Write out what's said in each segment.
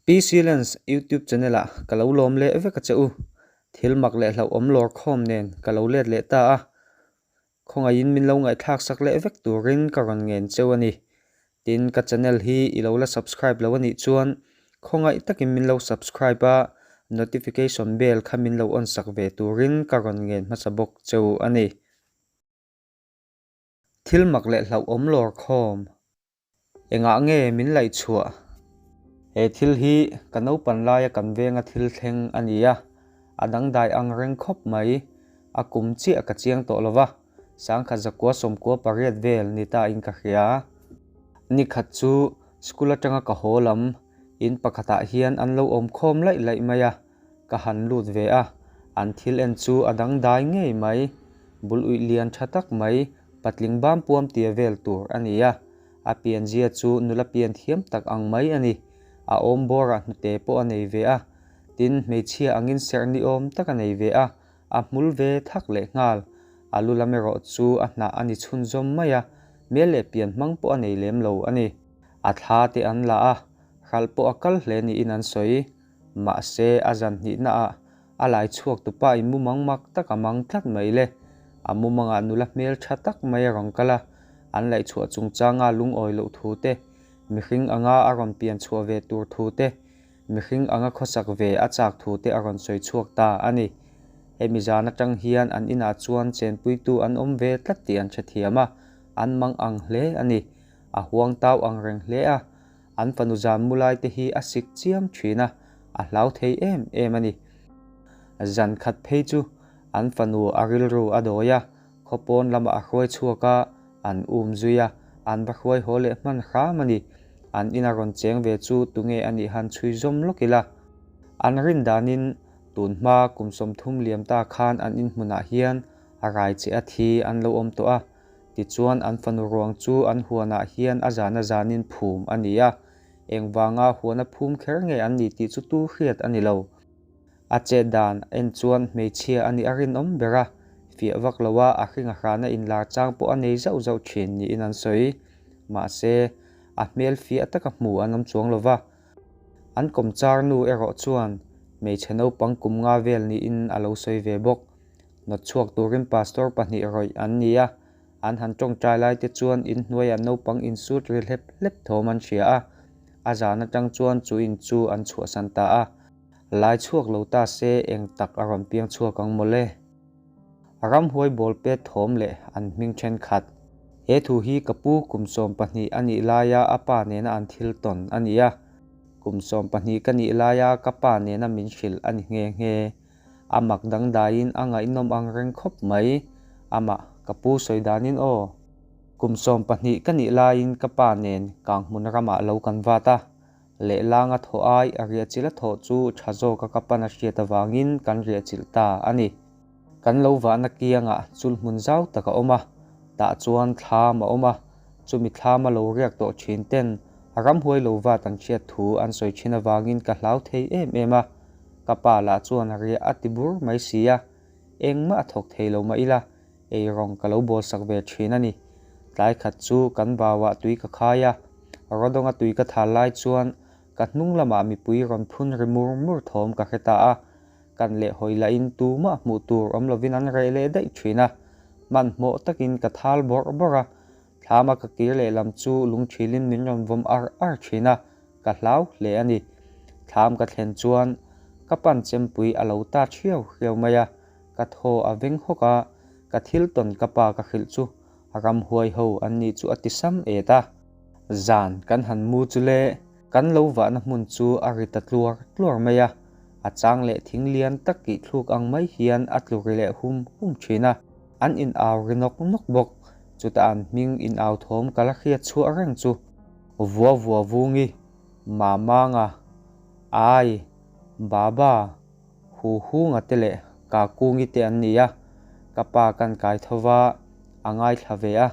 PC Lens YouTube channel ah ka lo lawm leh vek a che u. Thil mak leh hlauhawm lawr khawm nen ka lo let leh ta a. Khawngaihin min lo ngaihthlak sak leh vek turin ka rawn ngen cheu a ni. Tin, ka channel hi i lo la subscribe lo a nih chuan khawngaih takin min lo subscribe a, notification bell kha min lo on sak ve turin ka rawn ngen hmasa bawk cheu a ni. Thil mak leh hlauhawm lawr khawm. Engah nge min laih chhuah? He thil hi ka naupan laia kan venga thil thleng a ni a, a dangdai ang reng khawp mai. A kum chiah ka chiang tawh lo va, sangkhat zakua sawmkua pariat vel ni ta in ka hria. Ni khat chu school atanga ka haw lam in pakhatah hian an lo awm khawm laih laih mai a, Ka han lut ve a, an thil en chu a dangdai ngei mai. Bul uih lian tha tak mai, patling bam puam tia vel tur a ni a. A pianzia chu nula pian thiam tak ang mai a ni. A awm bawrah hnute pawh a nei ve a. Tin, hmeichhia angin serh ni awm tak a nei ve a, a hmul ve thak leh nghal. A lu lam erawh chu a hnah a ni chhunzawm mai a, hmel leh pian hmang pawh a nei lem lo a ni. A thla te an la a, hralh pawh a kal hle niin an sawi. Mahse, a zan hnihnaah a lai chhuak tupa in mumang mak tak a mang tlat mai le. A mumangah nula hmel tha tak mai a rawn kal a, an laih chhuah chungchanga lungawi loh thu te, mihring anga a rawn pian chhuah ve tur thu te, mihring anga khawsak ve a chak thu te a rawn sawi chhuak ta a ni. Hemi zan atang hian an inah chuan chenpuitu an awm ve tlat tih an hrethiam a, an mang ang hle a ni. A huang tau ang reng hle a, An fanu zan mu lai te hi a sik chiam thin a, a hlau thei em em a ni. Zan khat phei chu an fanu a rilru a dawi a, khawpawn lamah a hruai chhuak a, an um zui a, an va hruai haw leh hman hram a ni. An ina rawn cheng ve chu tunge a nih han chhui zawm lawk ila. An rin danin tun hma kum 30 liam ta khan an inhmunah hian a rai che a thi an lo awm tawh a, Tichuan an fanu ruang chu an huanah hian a zana zanin phum a ni a, engvanga huana phum kher nge an ni tih chu tu hriat a ni lo. A chet dan en chuan hmeichhia a nih a rinawm ber a, fiah vak loa a hring a hrana inlar chang pawh a nei zauh zauh thin niin an sawi. Mahse, a hmel fiah taka hmu an awm chuang lo va. An kawmchar nu erawh chuan hmeichhe naupang kum nga vel niin a lo sawi ve bawk. Nawt chhuak turin pastor pahnih rawih an ni a, an han tawngtai lai te chuan inhnuaiah naupang insut ri hlep hlep thawm an hria a, a zan atang chuan chu in chu an chhuahsan ta a. Lai chhuak lo ta se eng tak a rawn piang chhuak ang mawle. Ramhuai bawl pet thawm leh an hming thenkhat. He thu hi ka pu kum 12 a nih laia a pa nena an thil tawn a ni a, kum 12 ka nih laia ka pa nena min hrilh a ni nghe nghe. A mak dangdaiin a ngaihnawm ang reng khawp mai. Amah, ka pu sawi danin aw. Kum 12 ka nih laiin ka pa nen Kanghmun ramah lo kan vat a. Lehlanga thaw ai a riahchilh a thawh chu tha zawka ka pan a hriat avangin kan riahchilh ta a ni. Kan lo vahna kiangah chulhmun zau tak a awm a, tah chuan thlam a awm a, chumi thlama lo riak tawh thin ten ramhuai lo vat an hriat thu an sawi thin avangin ka hlau thei em em a. Ka pa lah chuan riah a ti bur mai si a, engmah a thawk thei lo mah ila, ei rawng ka lo bawl sak ve thin a ni. Tlai khat chu kan bauah tui ka khai a, Rawdawnga tui ka thal lai chuan ka hnung lamah mipui rawn phun ri mur mur thawm ka hre ta a, kan leh hawi lahin tumah hmuh tur awm lovin an reh leh daih thin a, hmanhmawh takin ka thal bawrh bawrh a, thlama ka kir leh lam chu lungthilin min rawn vawm ar ar thin a, Ka hlau hle a ni. Thlam ka thlen chuan ka pan chempui a lo ta thiau hriau mai a, ka thaw a veng hawk a, ka thil tawn ka pa ka hrilh chu ramhuai ho an nih chu a ti sam et a. Zan kan han mu chu le, kan lo vahna hmun chu a ri ta tluar tluar mai a, a chang leh thing lian tak kih thluk ang mai hian a tlu ri leh hum hum thin a, an in au ri nawk nawk bawk, chutah an hming in au thawm ka la hriat chhuah reng chu. Vua vua vungi, Mamanga, Ai, Baba, Hu Hunga te leh Kakungi te an ni a, ka pa kan kai tho va, a ngaithla ve a,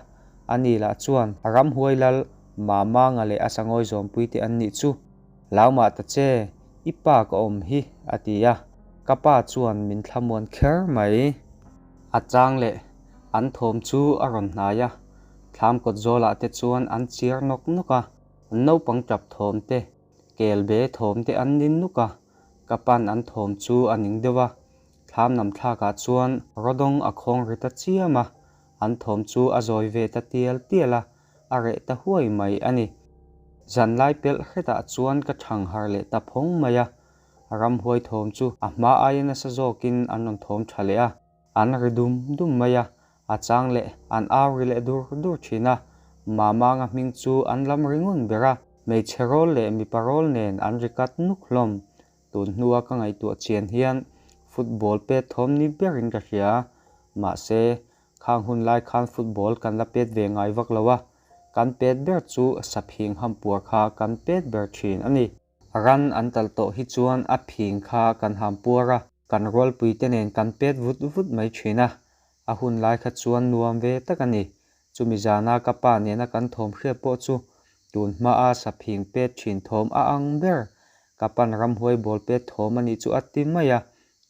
ani lah chuan Ramhuai lal Mamanga leh a sangawi zawmpui te an nih chu, Laumah ta che, i pa ka awm hi, a ti a, ka pa chuan min thlamuan kher mai. A chang leh an thawm chu a rawn hnai a, Thlam kawt zawlah te chuan an chiar nawk nawk a, naupang tap thawm te, Kel be thawm te an ni nuk a, ka pan an thawm chu a ning deuh a, thlam nam thlakah chuan rawdawng a khawng ri ta chiam a, an thawm chu a zawi ve ta tial tial a, a reh ta huai mai a ni. Zanlai pelh hretah chuan ka thang harh leh ta phawng mai a, ramhuai thawm chu a hma aia nasa zawkin an rawn thawm tha leh a, an ri dum dum mai a, a chang leh an au ri leh dur dur thin a, Mamanga hming chu an lam ri ngun ber a, hmeichhe rawl leh mipa rawl nen an ri kat nuk hlawm. Tun hnua ka ngaihtuah chian hian football pet thawm ni berin ka hria, mahse Khang hun lai khan football kan la pet ve ngai vak lo a, kan pet ber chu saphing hampuar kha kan pet ber thin a ni. Ran an tal tawh hi chuan a phing kha kan hampuar a, kan rualpui te nen kan pet vut vut mai thin a, a hun lai kha chuan nuam ve tak a ni. Chumi zana ka pa nena kan thawm hriat pawh chu tun hmaa saphing pet thin thawm a ang ber. Ka pan ramhuai ball pet thawm a nih chu a ti mai a,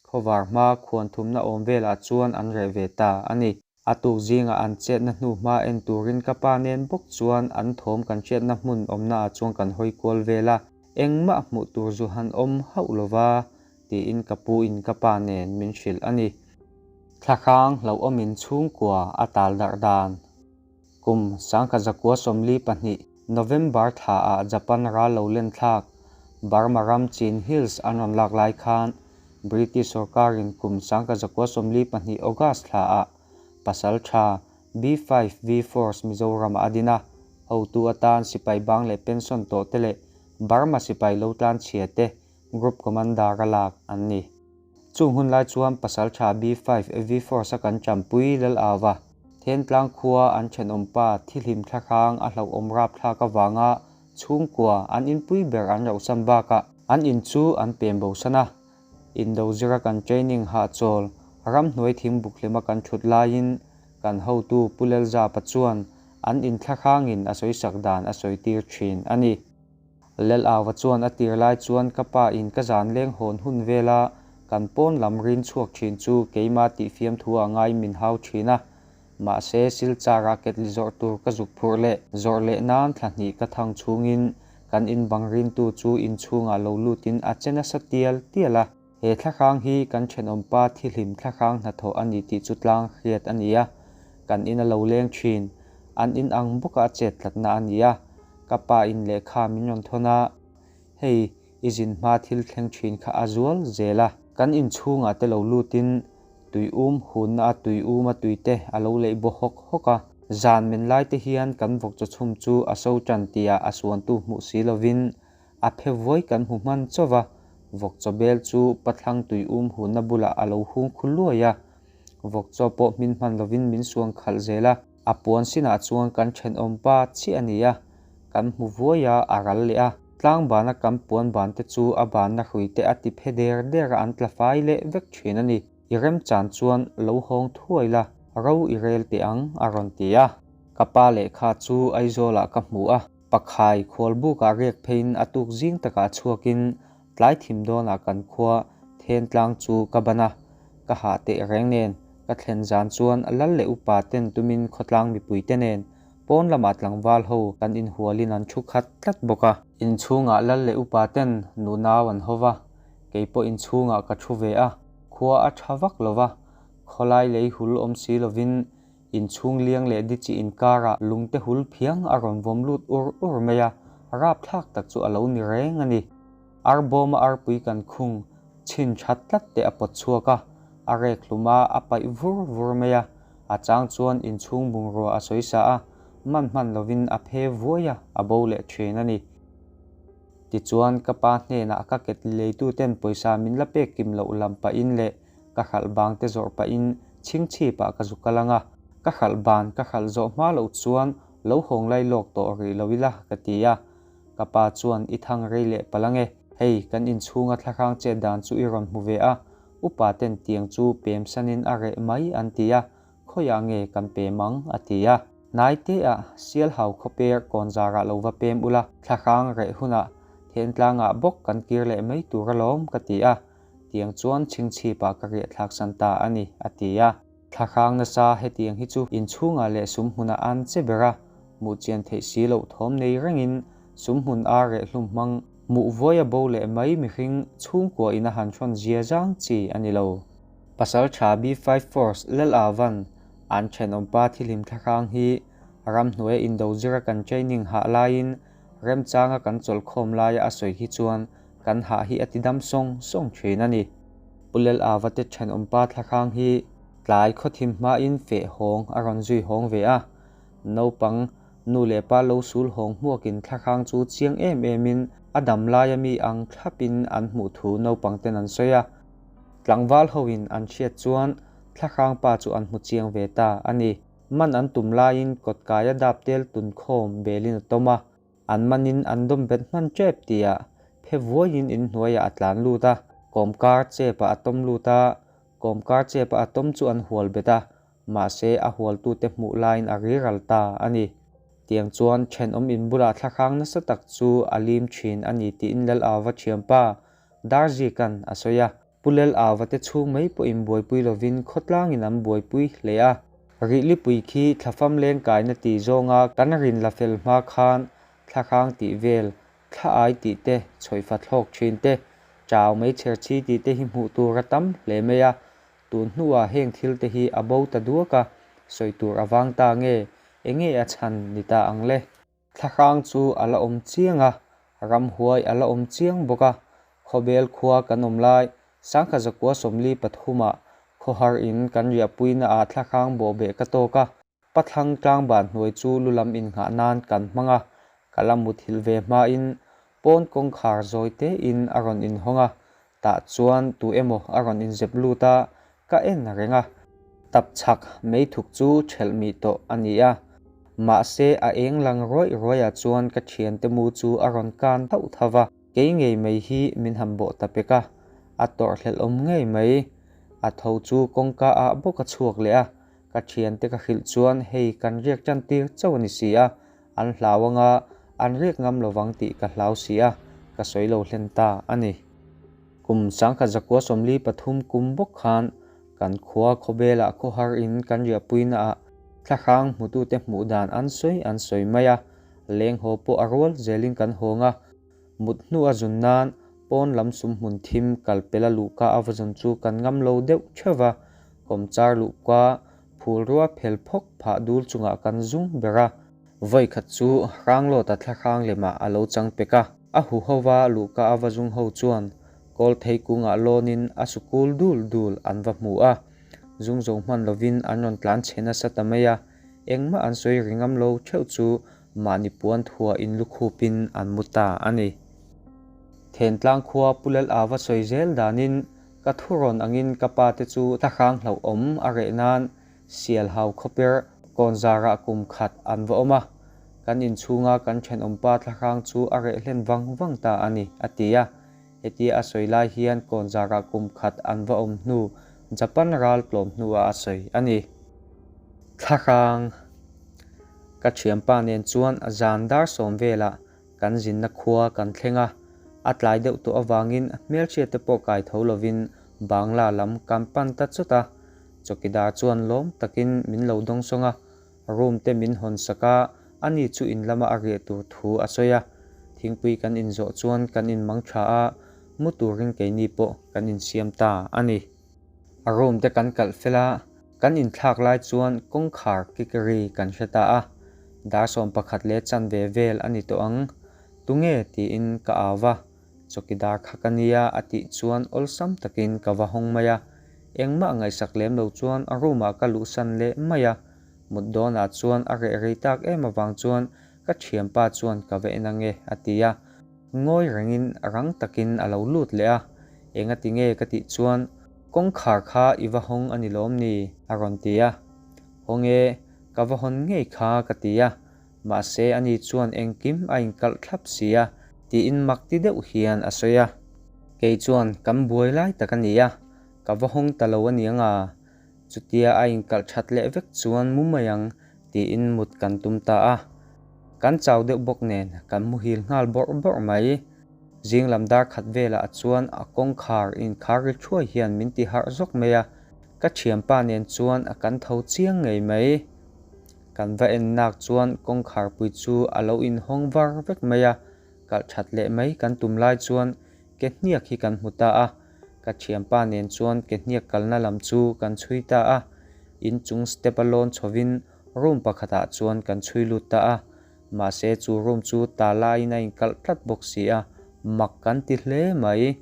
Khawvar hma khuan thumna awm velah chuan an reh ve ta a ni. A tuk zingah an chetna hnu hma en turin ka pa nen bawk chuan an thawm kan hriatna hmun awmnaah chuan kan hawi kual vel a, engmah hmuh tur zu han awm hauh lova tiin ka pu in ka pa nen min hrilh a ni. Thlahrang hlauhawmin chhungkua a tal darh dan. Kum 1942 November thlaah Japan ral lo len thlak Burma ram Chin Hills an rawn lak lai khan British sorkarin kum 1942 August thlaah pasal tha B-5V Force Mizoramah a din a, hotu atan sipai bang leh pension tawh te leh Burma sipai lo tlanchhia te Group Commander a lak an ni. Chung hun lai chuan Pasaltha B5 AV Force a kan champui lal au va, Thentlang khua an thenawmpa thihlim thlahrang a hlauhawm rapthlak avanga chhungkua an inpui ber an rauhsan bakah an in chu an pem bosan a. Indo zira kan training hahchawl ramhnuai thingbuk hlima kan thut laiin kan hotu Pu Lalzapa chuan an in thlahrangin a sawisak dan a sawitir thin a ni. Lelauva chuan a tir lai chuan ka pa in ka zan leng hawn hun vela kan pawn lam rin chhuak thin chu keima tih fiamthu ah ngai min hau thin a. Mahse Silchar ah ketli zawrh tur ka zuk phurh leh zawrh leh nan thla hnih ka thang chhungin kan in bang rintu chu inchhungah lo lutin a che nasa tial tial a. He thlahrang hi kan thenawmpa thihlim thlahrang hnathawh a ni tih chu tlang hriat a ni a, kan in a lo leng thin. An in ang bawka a chet tlatna a ni a, ka pa in lehkha min rawn thawn a, hei i zin hma thil thleng thin kha a zual zel a. Kan inchhungah te lo lutin tui um hunna a tui um a tui te a lo leih baw hawk hawk a. Zan men lai te hian kan vawk chaw chhum chu a so tan tihah a suantu hmuh si lovin A phe vuai kan hmu hman chauh va, vawk chaw bel chu pathlang tui um hunna bulah a lo hung khu luai a. Vawk chaw pawh hmin hman lovin min suang khalh zel a, a puan sinah chuan kan thenawm pa chiah a ni a, kan hmu vuai a, a ral leh a. Tlang bana kan puan ban te chu a banna hrui te a ti phe der der a, an tla fai leh vek thin a ni. I remchan chuan lo hawng thuai la, ro i rel teh ang, a rawn ti a. Ka pa lehkha chu Aizawlah ka hmu a. Pakhai khualbukah riak pheiin a tuk zing takah chhuakin tlai thim dawnah kan khua Thentlang chu ka ban a, ka hah teh reng nen ka thlen zan chuan lal leh upa ten tumin khawtlang mipui te nen pawn lamah tlangval ho kan inhualin an thu khat tlat bawk a. Inchhungah lal leh upa ten nunau an ho va, kei pawh inchhungah ka thu ve a, khua a tha vak lo va, khawlai lei hul awm si lovin Inchhung liang leh di chi inkarah lungte hul phiang a rawn vawm lut ur ur mai a, rapthlak tak chu a lo ni reng a ni. Arbawma arpui kan khung chhin that tlat te a pawt chhuak a, a rek hlum a, a paih vur vur mai a, a chang chuan inchhung bungrua a sawi sa a, man hman lovin a phe vuai a, a bo leh thin a ni. Tichuan ka pa hnenah ka ketli leituten pawisa min la pek kim loh lam pahin leh Ka hralh bang te zawrh pahin chhingchhipah ka zu kal ang a, ka hralh ban ka hralh zawh hma loh chuan lo hawng lai lawk tawh rih lo ila ka ti a. Ka pa chuan i thang rei leh palh ang e, hei kan inchhunga thlahrang chet dan chu i rawn hmu ve a, upa ten tiang chu pem sanin a reh mai an ti a, khawiah nge kan pem ang a ti a. Hnai teah Sialhau khawper kawnzarah lo va pem ula, thlahrang reh hunah Thentlangah bawk kan kir leh mai tur alawm ka ti a. Tiang chuan chhingchhipah ka riah thlak san ta a ni, a ti a. Thlahrang nasa hetiang hi chu inchhungah leh sumhmunah an che ber a, hmuh chian theih si loh thawm nei rengin sumhmun ar reh hlum hmang Hmuh vuaia bo leh mai mihring chhungkua ina han hrawn zia zang chi a ni lo. Pasaltha B-five Force Lal Avan an thenawmpa thilhim thlahrang hi ramhnuaia indo zira kan training hah laiin remchanga kan chawlhkhawm laia a sawi hi chuan kan hah hi a ti dam sawng sawng thin a ni. Pu Lal Ava te thenawmpa thlahrang hi tlai khawthim hmain feh hawng a rawn zui hawng ve a, naupang Nu leh pa lo sul hawng hmuakin thlahrang chu chiang em emin a dam laia mi ang thlapin an hmuh thu naupang ten an sawi a. Tlangval hoin an hriat chuan thlahrang pa chu an hmu chiang ve ta a ni. Man an tum laiin kawtkaia dap tel tun khawm belin a tawm a, an manin an dawm bet hman tep tihah phe vuaiin inhnuaiah a tlan lut a, kawmkar chepah a tawm lut a, kawmkar chepa a tawm chu an hual bet a, Mahse, a hualtute hmuh laiin a riral ta a ni. Tiang chuan thenawm in bulah thlahrang nasa tak chu a lim thin a ni tiin Lal Ava thianpa Darzikan a sawi a. Pu Lal Ava te chhung mai pawhin buaipui lovin khawtlangin an buaipui hle a. Rihlipui khi thlafam leng kaina tih zawnga kan rin la fel hma khan thlahrang tih vel, thla ai tih te, chhawihfa thlawk thin te, chau meichher chhi tih te hi hmuh tur a tam hle mai a. Tun hnuah heng thil te hi a bo ta duak a, sawi tur a vang ta nge, enge a chhan ni ta ang le? Thlahrang chu a la awm chiang a, ramhuai a la awm chiang bawk a, Khawbel khua kan awm lai, Sangkha zakua 43 ah khawhar in kan riahpuina ah thlahrang bawhbeh ka tawk a, Pathlang tlangban hnuai chu lu lam innghah nan kan hmang a, ka la muthilh ve hmain pawn kawngkhar zawi tein a rawn inhawng a, tah chuan tu emaw a rawn inzep lut a, ka en reng a. Tapchhak meithuk chu ṭhelh mih tawh a ni a, mahse a eng lang rawih rawihah chuan ka ṭhiante mu chu a rawn kan thauh thauh va, kei ngei mai hi min han bawh ta pek a, a tawrhhlelh awm ngei mai. A tho chu kawngka ah bawk a chhuak leh a, Ka thiante ka hrilh chuan hei kan riak tan tir chauh a ni si a, an hlau anga an riak ngam lovang tih ka hlau si a, ka sawi lo hlen ta a ni. Kum 1943 kum bawk khan kan khua khawbelah khawhar in kan riahpuina ah thlahrang hmutute hmuh dan an sawi an sawi mai a, leng haw pawh a rual zelin kan hawng a, Mut hnu a zun nan pawn lam sum hmun thim kal pela luhka a va zun chu kan ngam lo deuh theuh va, kawmchar luhka phul rua phel phawk phah dul chungah kan zung ber a. Vawi khat chu Hranglawta thlahrang lemah a lo chang pek a, a hu ho va luhka a va zung ho chuan kawl thei kungah lawnin a su kul dul dul an va hmu a, zung zo hman lovin an rawn tlan chhe nasa ta mai a, engmah an sawi ri ngam lo theuh chu Mahni puan thua in lukhupin an mu ta a ni. Thentlang khua Pu Lal Ava sawi zel danin ka thurawn angin ka pa te chu thlahrang hlauhawm a reh nan Sialhau khawper kawnzarah kum khat an va awm a, kan inchhunga kan thenawmpa thlahrang chu a reh hlen vang vang ta a ni, a ti a. Hetia a sawi lai hian kawnzarah kum khat an va awm hnu Japan ral tlawm hnuah a sawi a ni. Thlahrang. Ka thianpa nen chuan zan dar sawm velah kan zinna khua kan thleng a, a tlai deuh tawh avangin hmelchhiat te pawh kai tho lovin Bangla lam kan pan ta chawt a. Chawkidar chuan lawm takin min lo dawngsawng a, room te min hawn sak a, ani chu in lama a riah tur thu a sawi a. Thingpui kan inzawh chuan kan inmang tha a, mu turin keini pawh kan insiam ta a ni. A room te kan kalh fel a, Kan inthlak lai chuan kawngkhar kik ri kan hre ta a, dar 11 leh chanve vel a ni tawh ang. Tunge? tiin ka au va, chawkidar kha ka nia a tih chuan awlsam takin ka va hawng mai a. Engmah ngaihsak lem lo chuan a room ah ka luhsan leh mai a, mut dawnah chuan a reh rei tak em avang chuan ka thianpa chuan ka va en ange a ti a. Ngawi rengin rang takin a lo lut leh a, engati nge ka tih chuan Kawngkhar kha i va hawng a ni lawm ni? a rawn ti a. Hawng e, ka va hawn ngei kha ka ti a, mahse ani chuan engkim a inkalh thlap si a, tiin mak ti deuh hian a sawi a. Kei chuan kan buai lai tak a ni a, ka va hawng ta lo a ni anga, chutia a inkalh that leh vek chuan mu mai ang tiin mut kan tum ta a. Kan chau deuh bawk nen kan muhil nghal bawrh bawrh mai. Zing lam dar khat velah chuan a kawngkhar inkhar ri thuai hian min ti harh zawk mai a, ka thianpa nen chuan a kan tho chiang ngei mai. Kan va en nak chuan kawngkhar pui chu a lo inhawng var vek mai a, Kalh that leh mai kan tum lai chuan ke hniak hi kan hmu ta a, ka thianpa nen chuan ke hniak kalna lam chu kan chhui ta a. Inchung step a lawn chhovin room pakhatah chuan kan chhui lut ta a, mahse chu room chu tala in a inkalh tlat bawk si a, mak kan ti hle mai.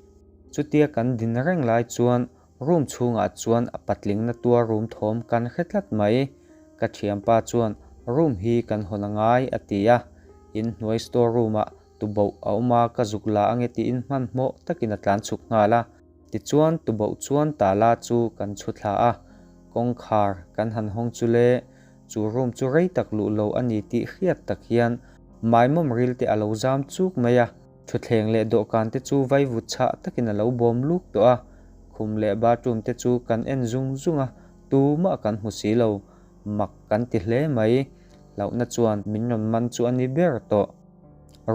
Chutia kan din reng lai chuan Room chhungah chuan a patling na tuar room thawm kan hre tlat mai. Ka thianpa chuan room hi kan hawn a ngai a ti a, inhnuai store room ah tuboh a awm a ka zuk la ange tiin hmanhmawh takin a tlan chhuk nghal a. Tichuan tuboh chuan tala chu kan chhu thla a, kawngkhar kan han hawng chu le chu room chu rei tak luh lo a ni tih hriat tak hian maimawm ril te a lo zam chuk mai a. Thutthleng leh dawhkan te chu vaivut chhah takin a lo bawm luk tawh a, khum leh bathroom te chu kan en zung zung a, tumah kan hmu si lo. Mak kan ti hle mai. Hlauhna chuan min rawn man chu a ni ber tawh.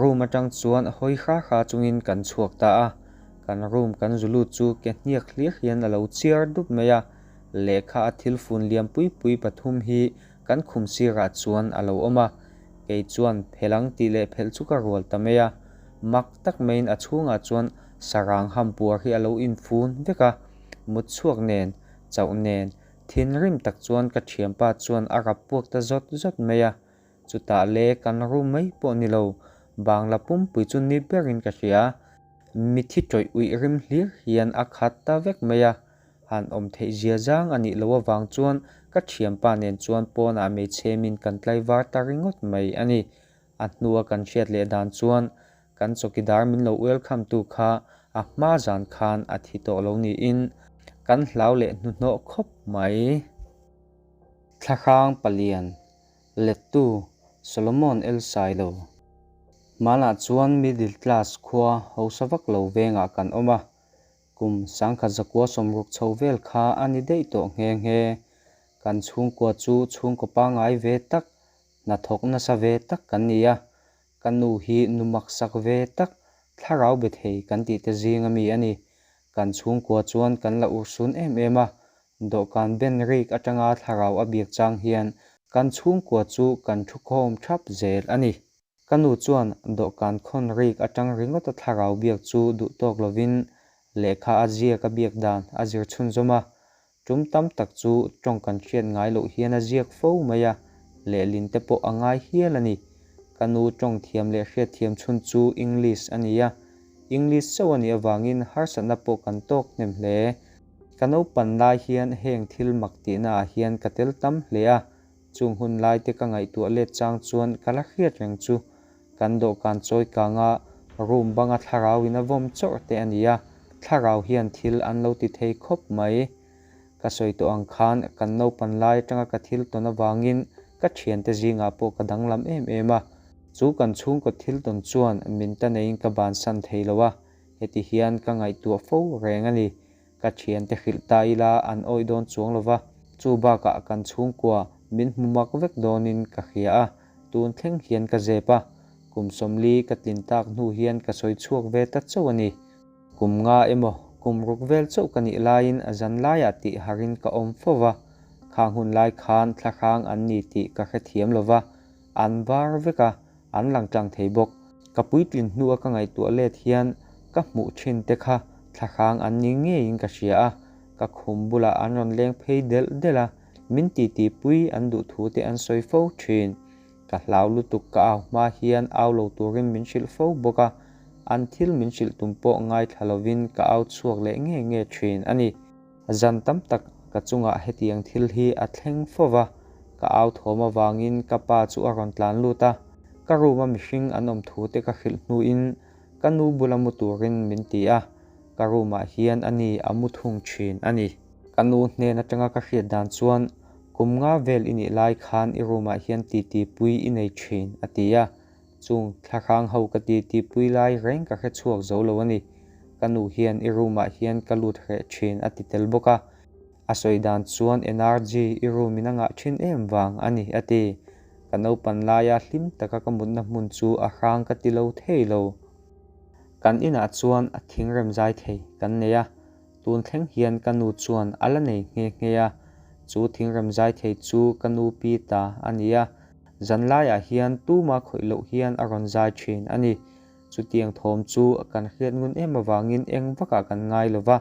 Room atang chuan hawi hra hra chungin kan chhuak ta a, kan room kan zu lut chu ke hniak hlir hian a lo chiar dup mai a, lehkha a thil fun liam pui pui pathum hi kan khum sirah chuan a lo awm a, Kei chuan phelh ang tih leh phelh chu ka rual ta mai a, mak tak maiin a chhungah chuan sarang hampuar hi a lo infun vek a, mut chhuak nen, chauh nen, thinrim tak chuan ka thianpa chuan a rap puak ta zawt zawt mai a, chutah le kan room mai pawh ni lo, bangla pumpui chu ni berin ka hria, mithi tawih uih rim hlir hian a khat ta vek mai a. Han awm theih zia zang a nih loh avang chuan ka thianpa nen chuan pawnah hmeichhe min kan tlaivar ta ringawt mai a ni. A hnua kan hriat leh dan chuan kan chawkidar min lo welcome tu kha a hma zan khan a thi tawh lo niin kan hlau leh hnuhnawh khawp mai. Thlahrang palian lettu Solomon El Sailo. Hmanah chuan middle class khua hausa vak lo vengah kan awm a, Kum sangkhat zakua sawmruk chho vel kha a ni daih tawh nghe nghe. Kan chhungkua chu chhungkaw pangngai ve tak, hnathawk nasa ve tak kan ni a. Ka nu hi nu maksak ve tak, thlarau be thei kan tih te zing a mi a ni. Kan chhungkua chuan kan la urhsun em em a, dawhkan ben rik atanga thlarau a biak chang hian kan chhungkua chu kan thukhawm thap zel a ni. Ka nu chuan dawhkan khawn rik atang ringawt a thlarau biak chu duh tawk lovin lehkha a ziak a biak dan a zir chhunzawm a, tum tam tak chu tawng kan hriat ngai loh hian a ziak fo mai a, lehlin te pawh a ngai hial a ni. Ka nu tawng thiam leh hriatthiam chhun chu English a ni a, English chauh a nih avangin harsatna pawh kan tawk hnem hle. Ka naupan lai hian heng thil mak tihna ah hian ka tel tam hle a, Chung hun lai te ka ngaihtuah let chang chuan ka la hriat reng chu kan dawhkan chawi kanga room banga thlarau in a vawm chawrh te a ni a, thlarau hian thil an lo ti thei khawp mai. Ka sawi tawh ang khan kan naupan lai atanga ka thil tawn avangin ka thiante zingah pawh ka danglam em em a, chu kan chhungkaw thil tawn chuan min ta neiin ka bansan thei lo a, heti hian ka ngaihtuah fo reng a ni. Ka thiante hrilh ta ila an awih dawn chuang lo va, chu bakah kan chhungkua min hmu mak vek dawnin ka hria a, tun thleng hian ka zep a, kum 40 ka tlin tak hnu hian ka sawi chhuak ve ta chauh a ni. Kum nga emaw kum ruk vel chauh ka nih laiin zan laiah tih harin ka awm fo va, khang hun lai khan thlahrang an ni tih ka hrethiam lo va, an var vek a, An lang tlang thei bawk. Ka puitlin hnua ka ngaihtuah let hian ka hmuh thin te kha thlahrang an ni ngeiin ka hria a, ka khum bulah an rawn leng phei delh delh a, min titi pui an duh thu te an sawi fo thin. Ka hlau lutuk ka au hma hian au lo turin min hrilh fo bawk a, an thil min hrilh tum pawh ngaithla lovin ka au chhuak leh nge nge thin a ni. Zan tam tak ka chungah hetiang thil hi a thleng fo va, ka au thawm avangin ka pa chu a rawn tlan lut a, ka room a mihring an awm thu te ka hrilh hnuin ka nu bula mu turin min ti a, ka room ah hian a ni a mu thung thin a ni. Ka nu hnen atanga ka hriat dan chuan kum nga vel i nih lai khan i room ah hian titi pui i nei thin a ti a, Chung thlahrang ho ka ti ti pui lai reng ka hre chhuak zo lo a ni. Ka nu hian i room ah hian ka lut hreh thin a ti tel bawk a. A sawi dan chuan energy i room in a ngah thin em vang a ni a ti. Ka naupan laia hlim taka ka mutna hmun chu a hrang ka ti lo thei lo. Kan inah chuan a thingrem zai thei kan nei a. Tun thleng hian ka nu chuan a la nei nghe nghe a, chu thingrem zai thei chu ka nu pi ta a ni a, zan laiah hian tuma khawih loh hian a rawn zai thin a ni. Chutiang thawm chu kan hriat ngun em avangin eng vakah kan ngai lo va,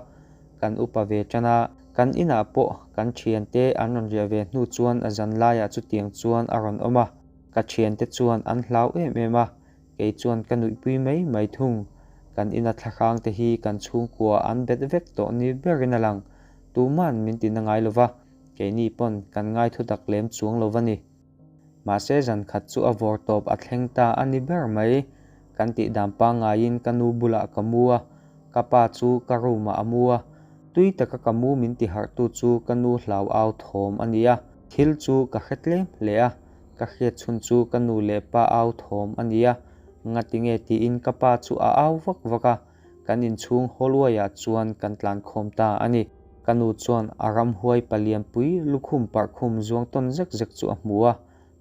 kan upa ve tan a. Kan inah pawh kan thiante an rawn riah ve hnu chuan zanlaiah chutiang chuan a rawn awm a. Ka thiante chuan an hlau em em a, kei chuan ka nuihpui mai mai thung. Kan ina thlahrang te hi kan chhungkua an bet vek tawh ni berin a lang. Tuman min ti na ngai lo va, keini pawn kan ngai thutak lem chuang lo va ni. Mahse zan khat chu a vawr tawp a thleng ta a ni ber mai. Kan tih dan pangaiin ka nu bulah ka mu a, ka pa chu ka room ah a mu a. Tui taka ka mu min ti harhtu chu ka nu hlau au thawm a ni a. Thil chu ka hre tlem hle a, ka hriat chhun chu ka nu leh pa au thawm a ni a. Ngatinge tiin ka pa chu a au vak vak a, kan inchhung hallway ah chuan kan tlan khawm ta a ni. Ka nu chuan a ramhuai palianpui lukhum parhkhum zuang tawn zek zek chu a hmu a,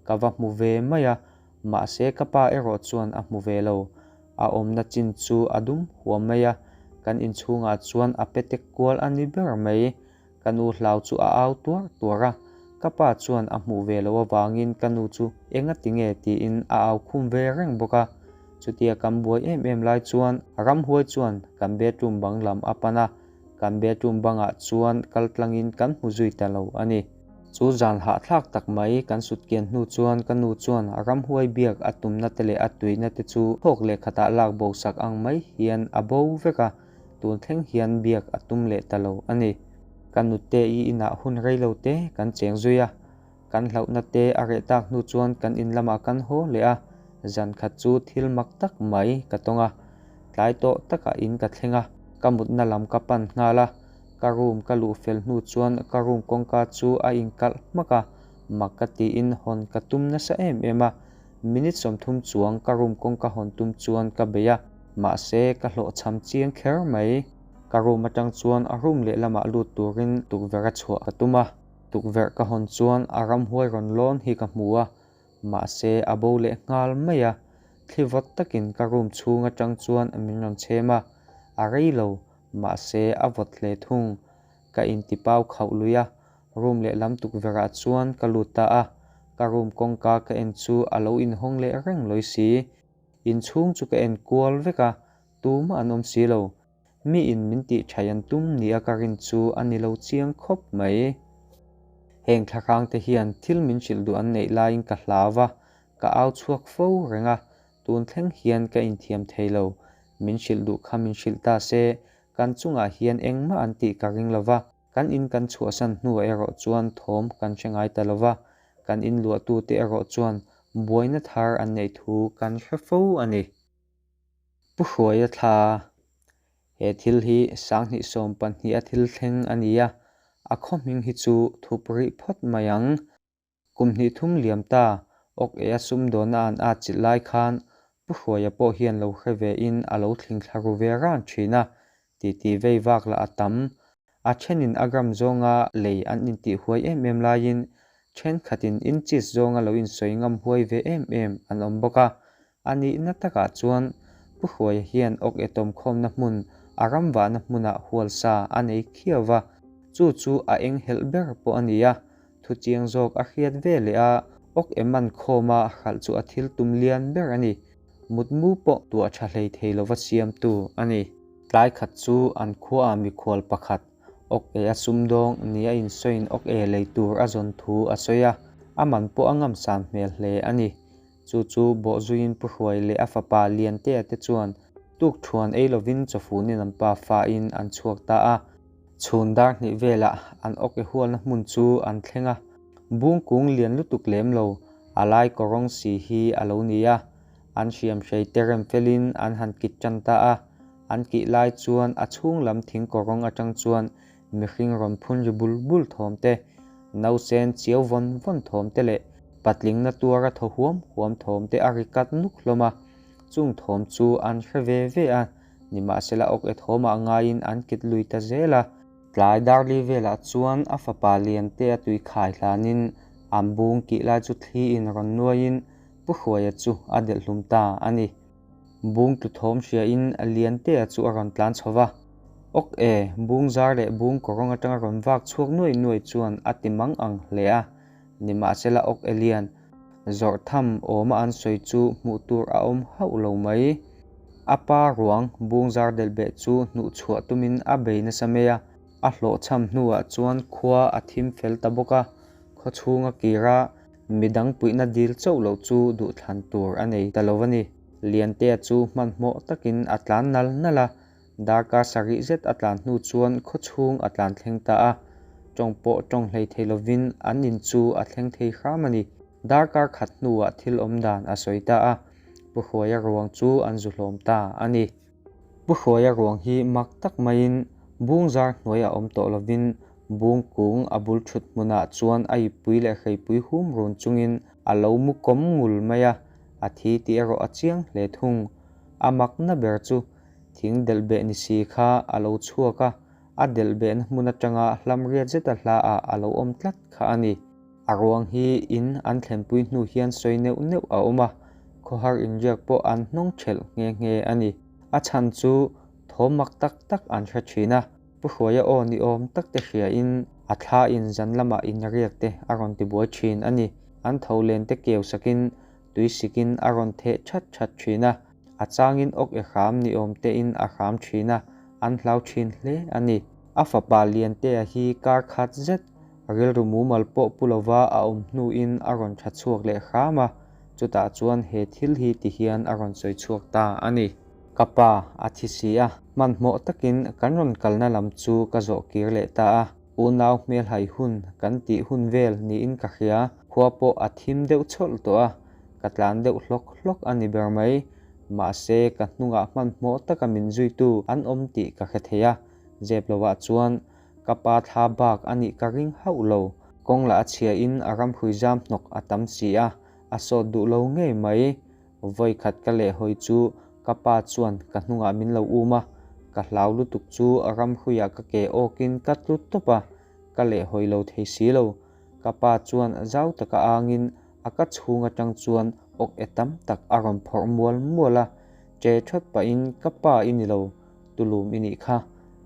ka va hmu ve mai a, mahse ka pa erawh chuan a hmu ve lo. A awmna chin chu a dum huam mai a, kan inchhungah chuan a petek kual a ni ber mai. Ka nu hlau chu a au tuar tuar a, ka pa chuan a hmuh ve loh avangin ka nu chu engati nge tiin a au khum ve reng bawk a. Chutia kan buai em em lai chuan ramhuai chuan kan bedroom bang lam a pan a, kan bedroom bangah chuan kal tlangin kan hmu zui ta lo a ni. Chu zan hahthlak tak mai kan sut kian hnu chuan ka nu chuan ramhuai biak a tumna te leh a tuina te chu thawk leh khatah lak bo sak ang mai hian a bo vek a, tun thleng hian biak a tum leh ta lo a ni. Ka nute i inah hun rei lo te kan cheng zui a, kan hlauhna te a reh tak hnu chuan kan in lamah kan haw leh a, zan khat chu thil mak tak mai ka tawng a. Tlai tawh takah in ka thleng a, ka mutna lam ka pan nghal a, ka room ka luh fel hnu chuan ka room kawngka chu a inkalh hmak a, mak ka tiin hawn ka tum nasa em em a, Minute 30 chuang ka room kawngka hawn tum chuan ka bei a, mahse ka hlawhchham chiang kher mai. Ka room atang chuan a room lehlamah lut turin tukverh a chhuah ka tum a, tukverh ka hawn chuan a ramhuai rawn lawn hi ka hmu a, mahse a bo leh nghal mai a. Thli vawt takin ka room chhung atang chuan min rawn chhem a, a rei lo, mahse a vawt hle thung. Ka intipau khauh lui a, Room lehlam tukverhah chuan ka lut ta a, ka room kawngka ka en chu a lo inhawng leh reng lawi si. Inchhung chu ka en kual vek a, tumah an awm si lo. Miin min tih thaih an tum nia ka rin chu a ni lo chiang khawp mai. Heng thlahrang te hian thil min hrilh duh an neih laiin ka hlau va, ka au chhuak fo reng a, tun thleng hian ka inthiam thei lo. Min hrilh duh kha min hrilh ta se, kan chungah hian engmah an tih ka ring lo va. Kan in kan chhuahsan hnuah erawh chuan thawm kan hre ngai ta lo va, kan in luahtute erawh chuan buaina thar an neih thu kan hre fo a ni. Pu Hruaia thla, He thil hi 2012 a thil thleng a ni a, a khaw hming hi chu thup rih phawt mai ang. Kum hnih thum liam ta, awk e a sumdawnna an at chilh lai khan Pu Hruaia pawh hian lo hre ve in a lo thling thla ru ve ran thin a, titi vei vak lah a tam. A thenin a gram zawnga lei an intih huai em em laiin thenkhatin inches zawnga lo insawi ngam huai ve em em an awm bawk a. A nihna takah chuan Pu Hruaia hian awk e tawmkhawmna hmun a ramvahna hmunah hualsa a nei khiau va, chu chu a enghelh ber pawh a ni a, Thu chiang zawk a hriat ve leh a, awk em an khawma hralh chu a thil tum lian ber a ni. Mutmu pawh tuah tha hlei thei lova siamtu a ni. Tlai khat chu an khuaah mikhual pakhat, awk e a sumdawng ni a insawiin awk e lei tur a zawn thu a sawi a, a man pawh a ngamsan hmel hle a ni. Chu chu bawhzuiin Pu Hruai leh a fapa Liantea te chuan tukthuan ei lovin chawfunin an pa fain an chhuak ta a. Chhun dar hnih velah an awke hualna hmun chu an thleng a, bung kung lian lutuk lem lo, a lai kawrawng si hi a lo ni a. An hriam hrei te rem felin an han kit tan ta a, an kih lai chuan a chhung lam thing kawrawng atang chuan mihring rawn phun ri bul bul thawm te, nausen chiau vawn vawn thawm te leh patling na tuara thaw huam huam thawm te a ri kat nuk hlawm a. Chung thawm chu an hre ve ve a. Nimahsela awk e thawmah ngaiin an kit lui ta zel a. Tlai darli velah chuan a fapa Liante a tui khai hlanin an bung kih lai chu thliin rawn nuaiin Pu Hruaia chu a delh hlum ta a ni. Bung tlu thawm hriain Liantea chu a rawn tlan chho va. Awk e, bung zar leh bung kawrawng atanga rawn vak chhuak nuai nuai chuan a ti mang ang hle a. Nimahsela awk e Lian, zawrh tham awma an sawi chu hmuh tur a awm hauh lo mai. A pa ruang bungzar delhbeh chu hnuhchhuah tumin a bei nasa mai a, a hlawhchham hnuah chuan khua a thim fel ta bawk a, khaw chhunga kira midang puihna dil chauh loh chu duhthlan tur a nei ta lo a ni. Liantea chu hmanhmawh takin a tlan nal nal a, Darkar sarih zet a tlan hnu chuan khaw chhung a tlan thleng ta a, tawng pawh tawng hlei thei lovin an in chu a thleng thei hram a ni. Darkar khat hnuah thil awm dan a sawi ta a, Pu Hruaia ruang chu an zu hlawm ta a ni. Pu Hruaia ruang hi mak tak maiin bungzar hnuaiah awm tawh lovin bung kung a bul thut hmunah chuan a ippui leh hreipui hum run chungin a lo mu kawm ngul mai a, a thi tih erawh a chiang hle thung. A makna ber chu Thing delhbeh ni si kha a lo chhuak a, a delhbehna hmun atanga hlamriat zeta hlaah a lo awm tlat kha a ni. A ruang hi in an thlenpui hnu hian sawi neuh neuh a awm a, khawhar inriak pawh an hnawng thelh nghe nghe a ni. A chhan chu thawm mak tak tak an hre thin a, Pu Hruaia aw ni awm tak te hriain a thla in zan lamah inriak te a rawn tibuai thin a ni. An tho len te keu sakin tui sikin a rawn theh that that thin a. A changin awk e hram ni awm tein a hram thin a, an hlau thin hle a ni. A fapa Liantea hi kar khat zet rilru mumal pawh pu lova a awm hnuin a rawn tha chhuak leh hram a, chutah chuan he thil hi ti hian a rawn sawi chhuak ta a ni. Ka pa a thi si a, hmanhmawh takin kan rawn kalna lam chu ka zawh kir leh ta a, unau hmelhai hun kan tih hun vel niin ka hria, khua pawh a thim deuh chhawlh tawh a, Ka tlan deuh hlawk hlawk a ni ber mai. Mahse, ka hnungah hmanhmawh taka min zuitu an awm tih ka hre thei a. Zep lovah chuan ka pa thla bak a nih ka ring hauh lo. Kawng lah a chhiain a ramhrui zam hnawk a tam si a, a sawt duh lo ngei mai. Vawi khat ka lehhawi chu ka pa chuan ka hnungah min lo um a, ka hlau lutuk chu ramhruiah ka ke awkin ka tlu tawp a, ka lehhawi lo thei si lo. Ka pa chuan zau taka angin a ka chhung atang chuan awk e tam tak a rawn phawrh mual mual a, che thawt pahin ka pa i ni lo, tulum i nih kha,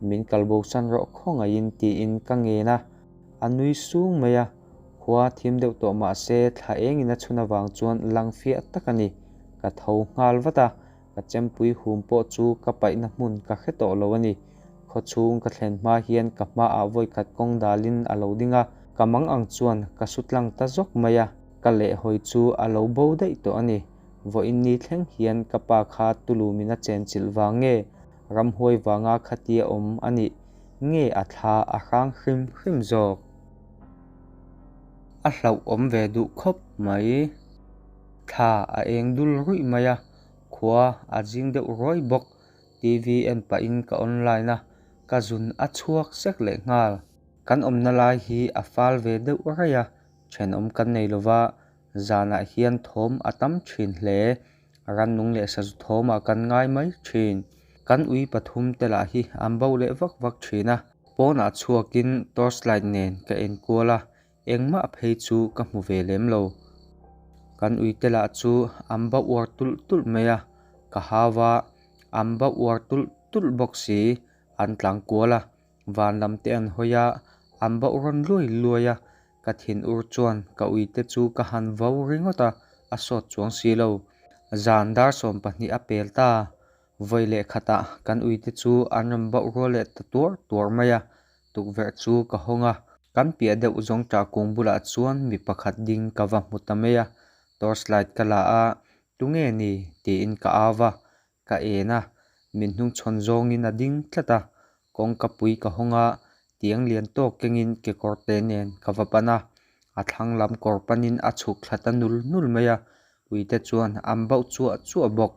min kal bosan rawh khawngaihin tiin ka ngen a, a nui sung mai a, khua thim deuh tawh mah se thla engin a chhun avang chuan lang fiah tak a ni, ka tho nghal vat a, Ka chempui hum pawh chu ka paihna hmun ka hre tawh lo a ni. Khaw chhung ka thlen hma hian ka hmaah vawikhat kawng dalin a lo ding a, ka mang ang chuan ka su tlang ta zawk mai a, ka lehhawi chu a lo bo daih tawh a ni. Vawiin ni thleng hian ka pa kha tulumin a chenchilh vang nge, ramhuai vanga khatia awm a nih nge a thla a hrang hrim hrim zawk. A hlauhawm ve duh khawp mai. Thla a eng dul ruih mai a, Khua a zing deuh ruai bawk. TV en pahin ka online a, ka zun a chhuak sek leh nghal. Kan awmna lai hi a fal ve deuh raih a, thenawm kan nei lova, zanah hian thawm a tam thin hle. Rannung leh sazu thawmah kan ngai mai thin. Kan ui pathum te lah hi an bo leh vak vak thin a, pawnah chhuakin torchlight nen ka enkual a, Engmah phei chu ka hmu ve lem lo. Kan uite lah chu an ba uar tulh tulh mai a, ka hau a, an ba uar tulh tulh bawk si, an tlang kual a, van lam te an hawi a, an bauh rawn luai luai a, ka thin ur chuan ka uite chu ka han vo ringawt a, a sawt chuang si lo. Zan dar 12 a pel ta, Vawi leh khatah kan uite chu an rawn bauh rual leh ta tuar tuar mai a, tukverh chu ka hawng a, kan piah deuh zawng ṭah kung bulah chuan mi pakhat ding ka va hmu ta mai a, torch light ka la a, tunge ni? tiin ka au va, ka en a, min hnungchhawn zawngin a ding tlat a, kawngka pui ka hawng a, tiang lian tawk kengin kekawr te nen ka va pan a, a thlang lam kawr panin a chhuk thla ta nul nul mai a, Uite chuan an bauh chuah chuah bawk.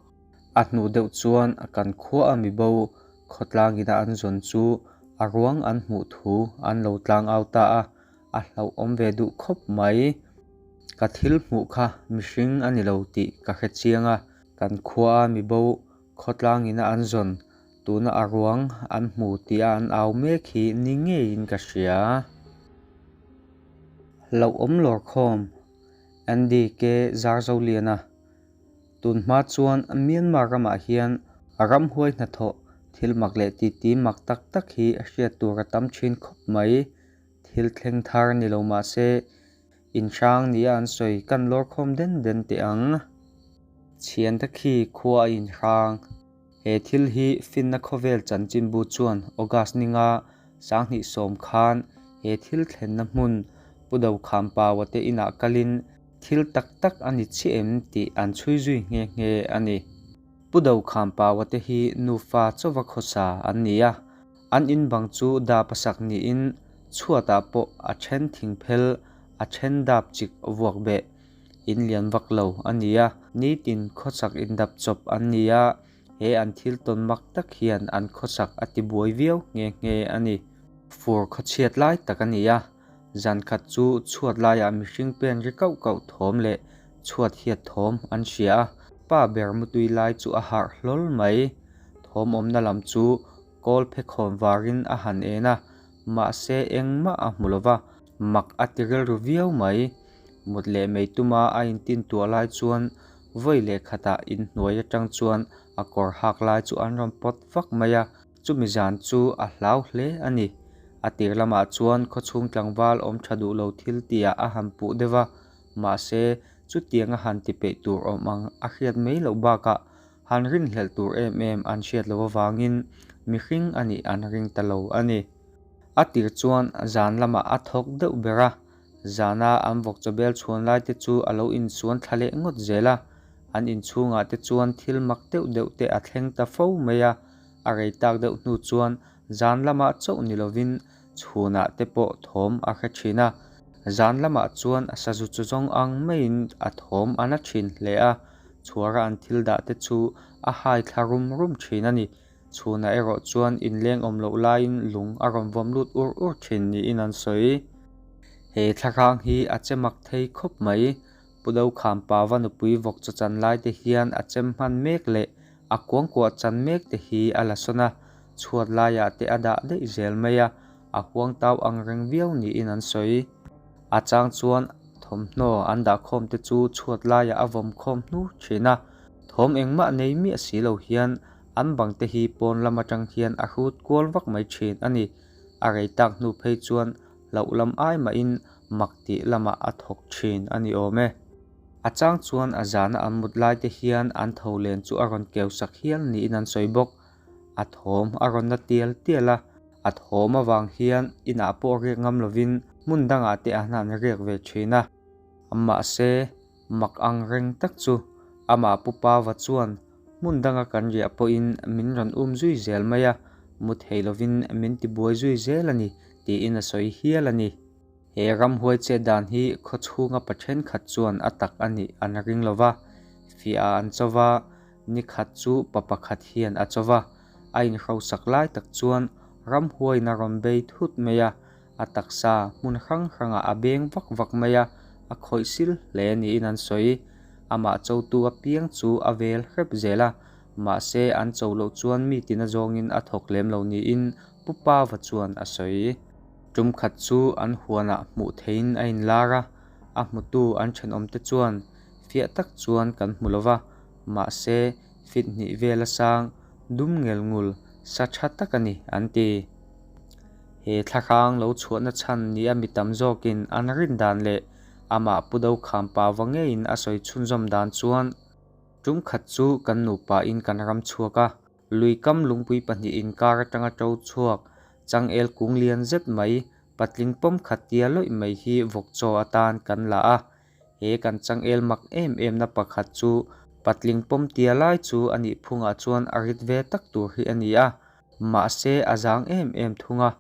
A hnu deuh chuan kan khua a mibo khawtlangina an zawn chu a ruang an hmuh thu an lo tlang au ta a, a hlauhawm ve duh khawp mai. Ka thil hmuh kha mihring a ni lo tih ka hre chiang a, kan khua a mibo khawtlangina an zawn tuna a ruang an hmu tia an au mek hi ni ngeiin ka hria. Hlauhawm lawrkhawm. Andy K. Zarzoliana, Tun hma chuan Myanmar ramah hian ramhuai hnathawh thil mak leh titi mak tak tak hi hriat tur a tam thin khawp mai. Thil thleng thar ni lo mah se, inhrang nia an sawi kan lawrkhawm den den teh ang. Chhiante khi khua a inhrang. He thil hi finna khawvel chanchinbu chuan August ninga 2010 khan he thil thlenna hmun Pu Dokhampaua te inah kalin thil tak tak a ni chiah em tih an chhui zui nghe nghe a ni. Pu Dokhampaua te hi nufa chauva khawsa an ni a, an in bang chu dap a sak niin chhuatah pawh a then thingphel, a then dap chik vuak beh. In lian vak lo a ni a, nitin khawchhak indap chawp an ni a, he an thil tawn mak tak hian an khawchhak a ti buai viau nghe nghe a ni. Fur khawchhiat lai tak a ni a, zan khat chu chhuat laiah mihring pen ri kauh kauh thawm leh chhuat hiat thawm an hria a, pa ber mutui lai chu a harh hlawl mai. Thawm awmna lam chu kawl phekhawn varin a han en a, mahse engmah a hmu lo va, mak a ti rilru viau mai. Mut leh mai tuma a intin tuah lai chuan vawi leh khatah inhnuai atang chuan a kawr hak lai chu an rawn pawt vak mai a, chumi zan chu a hlau hle a ni. A tir lamah chuan khawchhung tlangval awm tha duh lo thil tihah a han puh deuh a, mahse chutiang a han ti peih tur awm ang a hriat mai loh bakah han rinhlelh tur em em an hriat loh avangin mihring a nih an ring ta lo a ni. A tir chuan zan lamah a thawk deuh ber a, Zana an vawk chawbel chhuan lai te chu a lo insuan thla leh ngawt zel a, an inchhungah te chuan thil mak deuh deuh te a thleng ta fo mai a, a rei tak deuh hnu chuan zan lamah chauh ni lovin chhunah te pawh thawm a hre thin a, zan lamah chuan sazu chu zawng ang maiin a thawm a na thin hle a, chhuara an thil dah te chu a hai thla rum rum thin a ni. Chhunah erawh chuan inleng awm loh laiin lung a rawn vawm lut ur ur thin niin an sawi. He thlahrang hi a che mak thei khawp mai. Pu Dokhampava nupui vawk chaw chan lai te hian a chem hman mek leh a kuangkuah chan mek te hi a la sawn a, chhuat laiah te a dah daih zel mai a, a huangtau ang reng viau niin an sawi. A chang chuan thawmhnaw an dahkhawm te chu chhuat laiah a vawm khawm hnu thin a, thawm engmah nei miah si lo hian An bang te hi pawn lam atang hian a hrut kual vak mai thin a ni. A rei tak hnu phei chuan hlauh lam ai mahin mak tih lamah a thawk thin a ni awm e. A chang chuan a zana an mut lai te hian an tho len chu a rawn keu sak hial niin an sawi bawk. A thawm a rawn na tial tial a, a thawm avang hian inah pawh riak ngam lovin hmun dangah te an han riak ve thin a. Mahse, mak ang reng tak chu amah Pu Pava chuan Hmun danga kan riah pawhin min rawn um zui zel mai a, mu thei lovin min tibuai zui zel a ni, tiin a sawi hial a ni. He ramhuai chet dan hi khaw chhunga pa thenkhat chuan a tak a nih an ring lo va, fiah an cho va, ni khat chu pa pakhat hian a cho va, a inhrosak lai tak chuan ramhuaiin a rawn bei thut mai a, a taksa hmun hrang hrangah a beng vak vak mai a, a khawih sil hle niin an sawi. Amah chotu apiang chu a vel hrep zel a, mahse an cho loh chuan mi tina zawngin a thawk lem lo niin Pu Pava chuan a sawi. Tum khat chu an huanah hmuh theihin a inlar a, a hmutu an thenawmte chuan fiah tak chuan kan hmu lo va, mahse fit hnih vel a sang dum ngel ngul sa tha tak a ni an ti. He thlahrang lo chhuahna chhan nia mi tam zawkin an rin dan leh amah Pu Dokhampa va ngeiin a sawi chhunzawm dan chuan, Tum khat chu kan nupain kan ram chhuak a, lui kam lungpui pahnih inkar atanga to chhuak changel kung lian zet mai patling pawm khat tia lawih mai hi vawk chaw atan kan la a, He kan changel mak em em na pakhat chu patling pawm tia lai chu a nih phungah chuan a rit ve tak tur hi a ni a, mahse a zang em em thung a.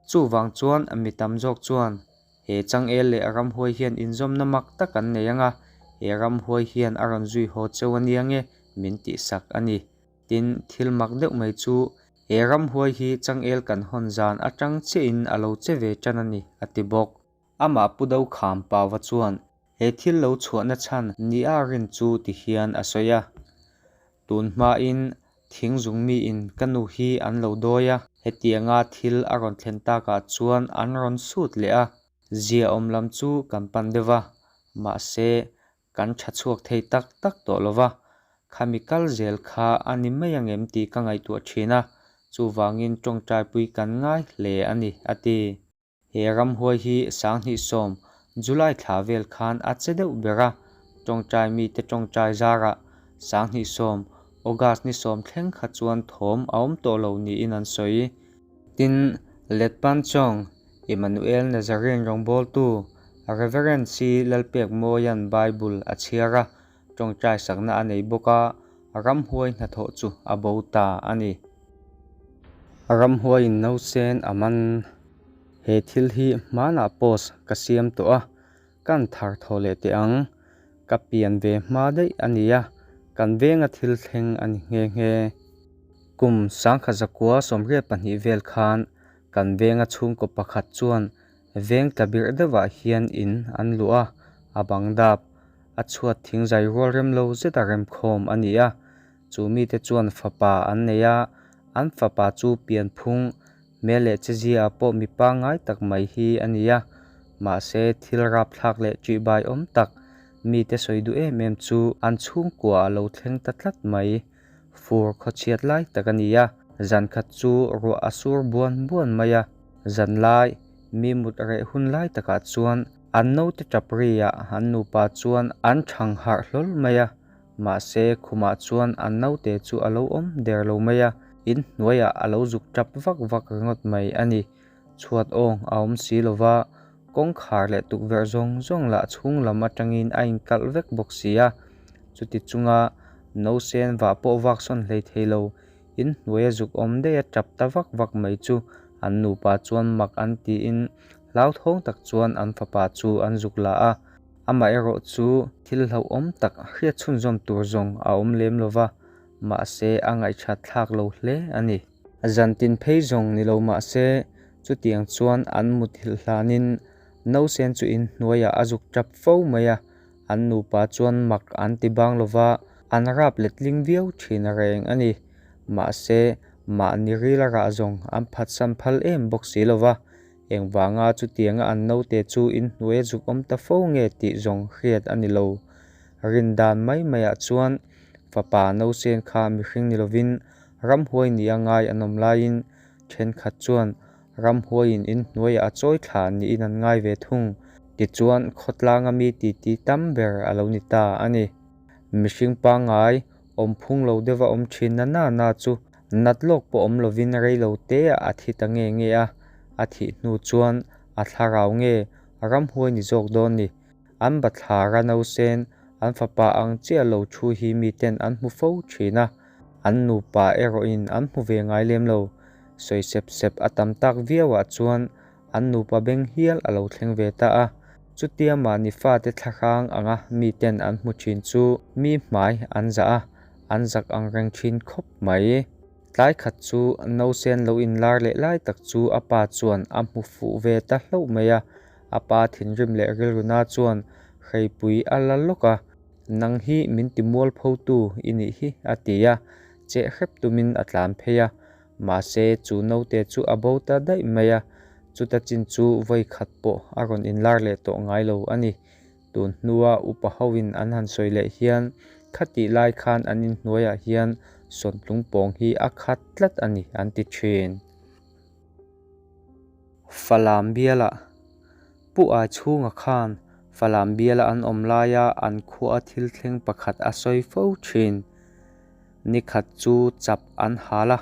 Chuvang chuan mi tam zawk chuan he changel leh ramhuai hian inzawmna mak tak an nei ang a, he ramhuai hian a rawn zui haw cheu a nia nge min tihsak a ni. Tin, thil mak deuh mai chu he ramhuai hi changel kan hawn zan atang chiahin a lo che ve tan a ni, a ti bawk. Amah Pu Dokham Pauva chuan he thil lo chhuahna chhan nia rin chu ti hian a sawi a, Tun hmain thing zung miin ka nu hi an lo dawi a, hetianga thil a rawn thlen takah chuan an rawn sut leh a, zia awm lam chu kan pan deuh va, mahse kan tha chhuak thei tak tak tawh lo va, khami kal zel kha a ni mai angem tih ka ngaihtuah thin a, chuvangin tawngtaipui kan ngai hle a ni, a ti. He ramhuai hi 2010 July thla vel khan a che deuh ber a, tawngtai mite tawngtai zarah 2010 August ni sawm thleng kha chuan thawm a awm tawh lo niin an sawi. Tin, Letpanchong, Emmanuel Nazarene rawngbawltu Reverend C. Lalpekmawia'n Bible a chhiar a, tawngtai sakna a nei bawk a, ramhuai hnathawh chu a bo ta a ni. Ramhuaiin nausen a man. He thil hi hmanah post ka siam tawh a, Kan thar thaw leh teh ang. Ka pian ve hma daih a nia, kan venga thil thleng a ni nghe nghe. Kum sangkha zakua 82 vel khan kan venga chhungkaw pakhat chuan veng tla birh deuhah hian in an luah a, a bang dap, a chhuat thing zai rual rem lo zeta remkhawm a ni a. Chu mite chuan fapa an nei a, an fapa chu pianphung Hmel leh chezia pawh mi pangngai tak mai hi a ni a, mahse thil rapthlak leh ṭihbai awm tak mite sawi duh em em chu an chhungkua a lo thleng ta tlat mai. Fur khawchhiat lai tak a ni a, zan khat chu ruah a sur buan buan mai a, zan lai mi mut reh hun lai takah chuan an naute ṭap riah an nupa chuan an ṭhang harh hlawl mai a, Mahse, khumah chuan an naute chu a lo awm der lo mai a, in hnuaiah a lo zuk tap vak vak ringawt mai a ni. Chhuat awng a awm si lo va, kawngkhar leh tukverh zawng zawng lah chhung lam atangin a inkalh vek bawk si a. Chuti chunga nausen vah pawh vak sawn hlei thei lo, in hnuaia zuk awm daih a tap ta vak vak mai chu an nupa chuan mak an tiin hlauthawng tak chuan an fapa chu an zuk la a. Amaherawh chu thil hlauhawm tak hriat chhunzawm tur zawng a awm lem lo va, mahse a ngaihṭhat thlak lo hle a ni. Zantin phei zawng ni lo mahse chutiang chuan an muthilh hlanin nausen chu inhnuaiah a zuk ṭap fo mai a, an nupa chuan mak an ti bang lo va, an rap letling viau ṭhin reng a ni. Mahse mahni ril a rah zawng an phatsan phal em bawk si lo va, Engvanga chutianga an naute chu inhnuai a zuk awm ta fo nge tih zawng hriat a ni lo. Rin dan mai maiah chuan fapa nausen kha mihring ni lovin ramhuai nia ngai an awm laiin thenkhat chuan ramhuaiin inhnuaiah a chawi thla niin an ngai ve thung. Tichuan khawtlanga mi titi tam ber a lo ni ta a ni. Mihring pangngai awmphung lo deuha awm thin na na na chu Nat lawk pawh awm lovin rei lo te ah a thi ta nge nge a, a thih hnu chuan a thlarau nge ramhuai ni zawk dawn ni. An bathlar a nausen, an fapa ang chiah lo thu hi miten an hmu fo thin a, an nupa erawhin an hmu ve ngai lem lo. Sawi sep sep a tam tak viau ah chuan an nupa beng hial a lo thleng ve ta a, chutia mahni fate thlahrang anga miten an hmu thin chu mi hmai an zah a, an zak ang reng thin khawp mai. Tlai khat chu nausen lo inlar leh lai tak chu a pa chuan a hmu fuh ve ta hlauh mai a, a pa thinrim leh rilruna chuan hreipui a la lawk a, Nang hi min ti mualphotu i nih hi a ti a, cheh hrep tumin a tlan phei a, Mahse, chu naute chu a bo ta daih mai a, chuta chin chu vawi khat pawh a rawn inlar leh tawh ngai lo a ni. Tun hnua upa hoin an han sawi leh hian khatih lai khan an inhnuaiah hian sawntlung pawng hi a khat tlat a ni an ti thin. Falam bialah Pu Ai chhunga khan Falam biala an awm laia an khua thil thleng pakhat a sawi fo thin. Ni khat chu chap an hal a,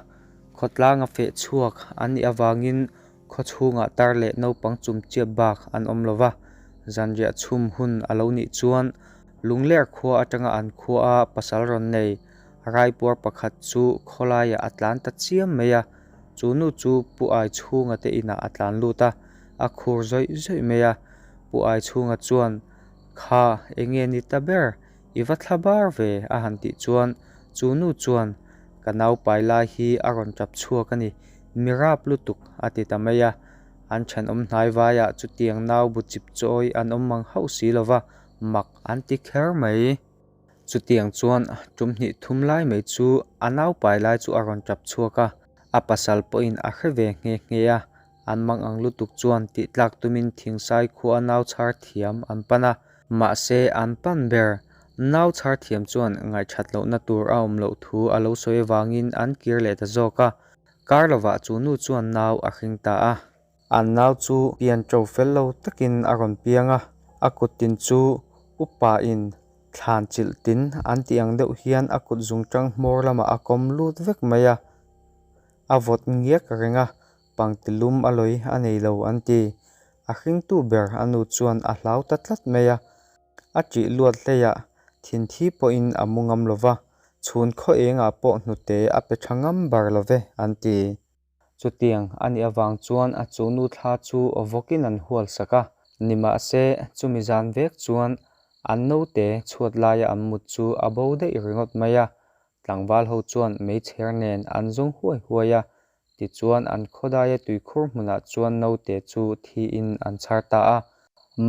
khawtlanga feh chhuak an nih avangin khaw chhungah tar leh naupang chumchiap bak an awm lo va. Zanriah chhum hun a lo nih chuan Lungler khua atanga an khuaa pasal rawn nei raipuar pakhat chu khawlaiah a tlan ta chiam mai a, chu nu chu Pu Aichhunga te inah a tlan lut a, a khur zawih zawih mai a. Pu Aichhunga chuan, Kha, enge ni ta ber? I va thla bar ve a han tih chuan chu nu chuan ka naupai lai hi a rawn tap chhuak a ni, mi rap lutuk a ti ta mai a. An thenawm hnai vaiah chutiang nau bu chip chawi an awm mang hauh si lo va, mak an ti kher mai. Chutiang chuan tum hnih thum lai mai chu a naupai lai chu a rawn tap chhuak a, a pasal pawhin a hre ve nghe nghe a, An mang ang lutuk chuan tih tlak tumin thingsai khua nau chhar thiam an pan a, mahse an pan ber. Nau chhar thiam chuan ngaihthat lohna tur a awm loh thu a lo sawi avangin an kir leh ta zawk a, kar lovah chu nu chuan nau a hring ta a. An nau chu pian ṭo fel lo takin a rawn piang a, a kuttin chu upa in. Thlan chilh tin an tih ang deuh hian a kut zungṭang hmawr lamah a kawm lut vek mai a, a vawt ngiak reng a, pangti lum a lawi a nei lo an ti. A hringtu ber a nu chuan a hlau ta tlat mai a, a ṭih luat hleiah thinthi pawhin a mu ngam lo va, chhun khaw engah pawh hnute a pe ṭha ngam bar lo ve an ti. Chutiang a nih avang chuan a chu nu thla chu vawkin an hual sak a, nimahse chumi zan vek chuan an naute chhuat laia an mut chu a bo daih ringawt mai a, tlangval ho chuan meichher nen an zawng huai huai a, tichuan an khawdaia tuikhur hmunah chuan naute chu thiin an chhar ta a.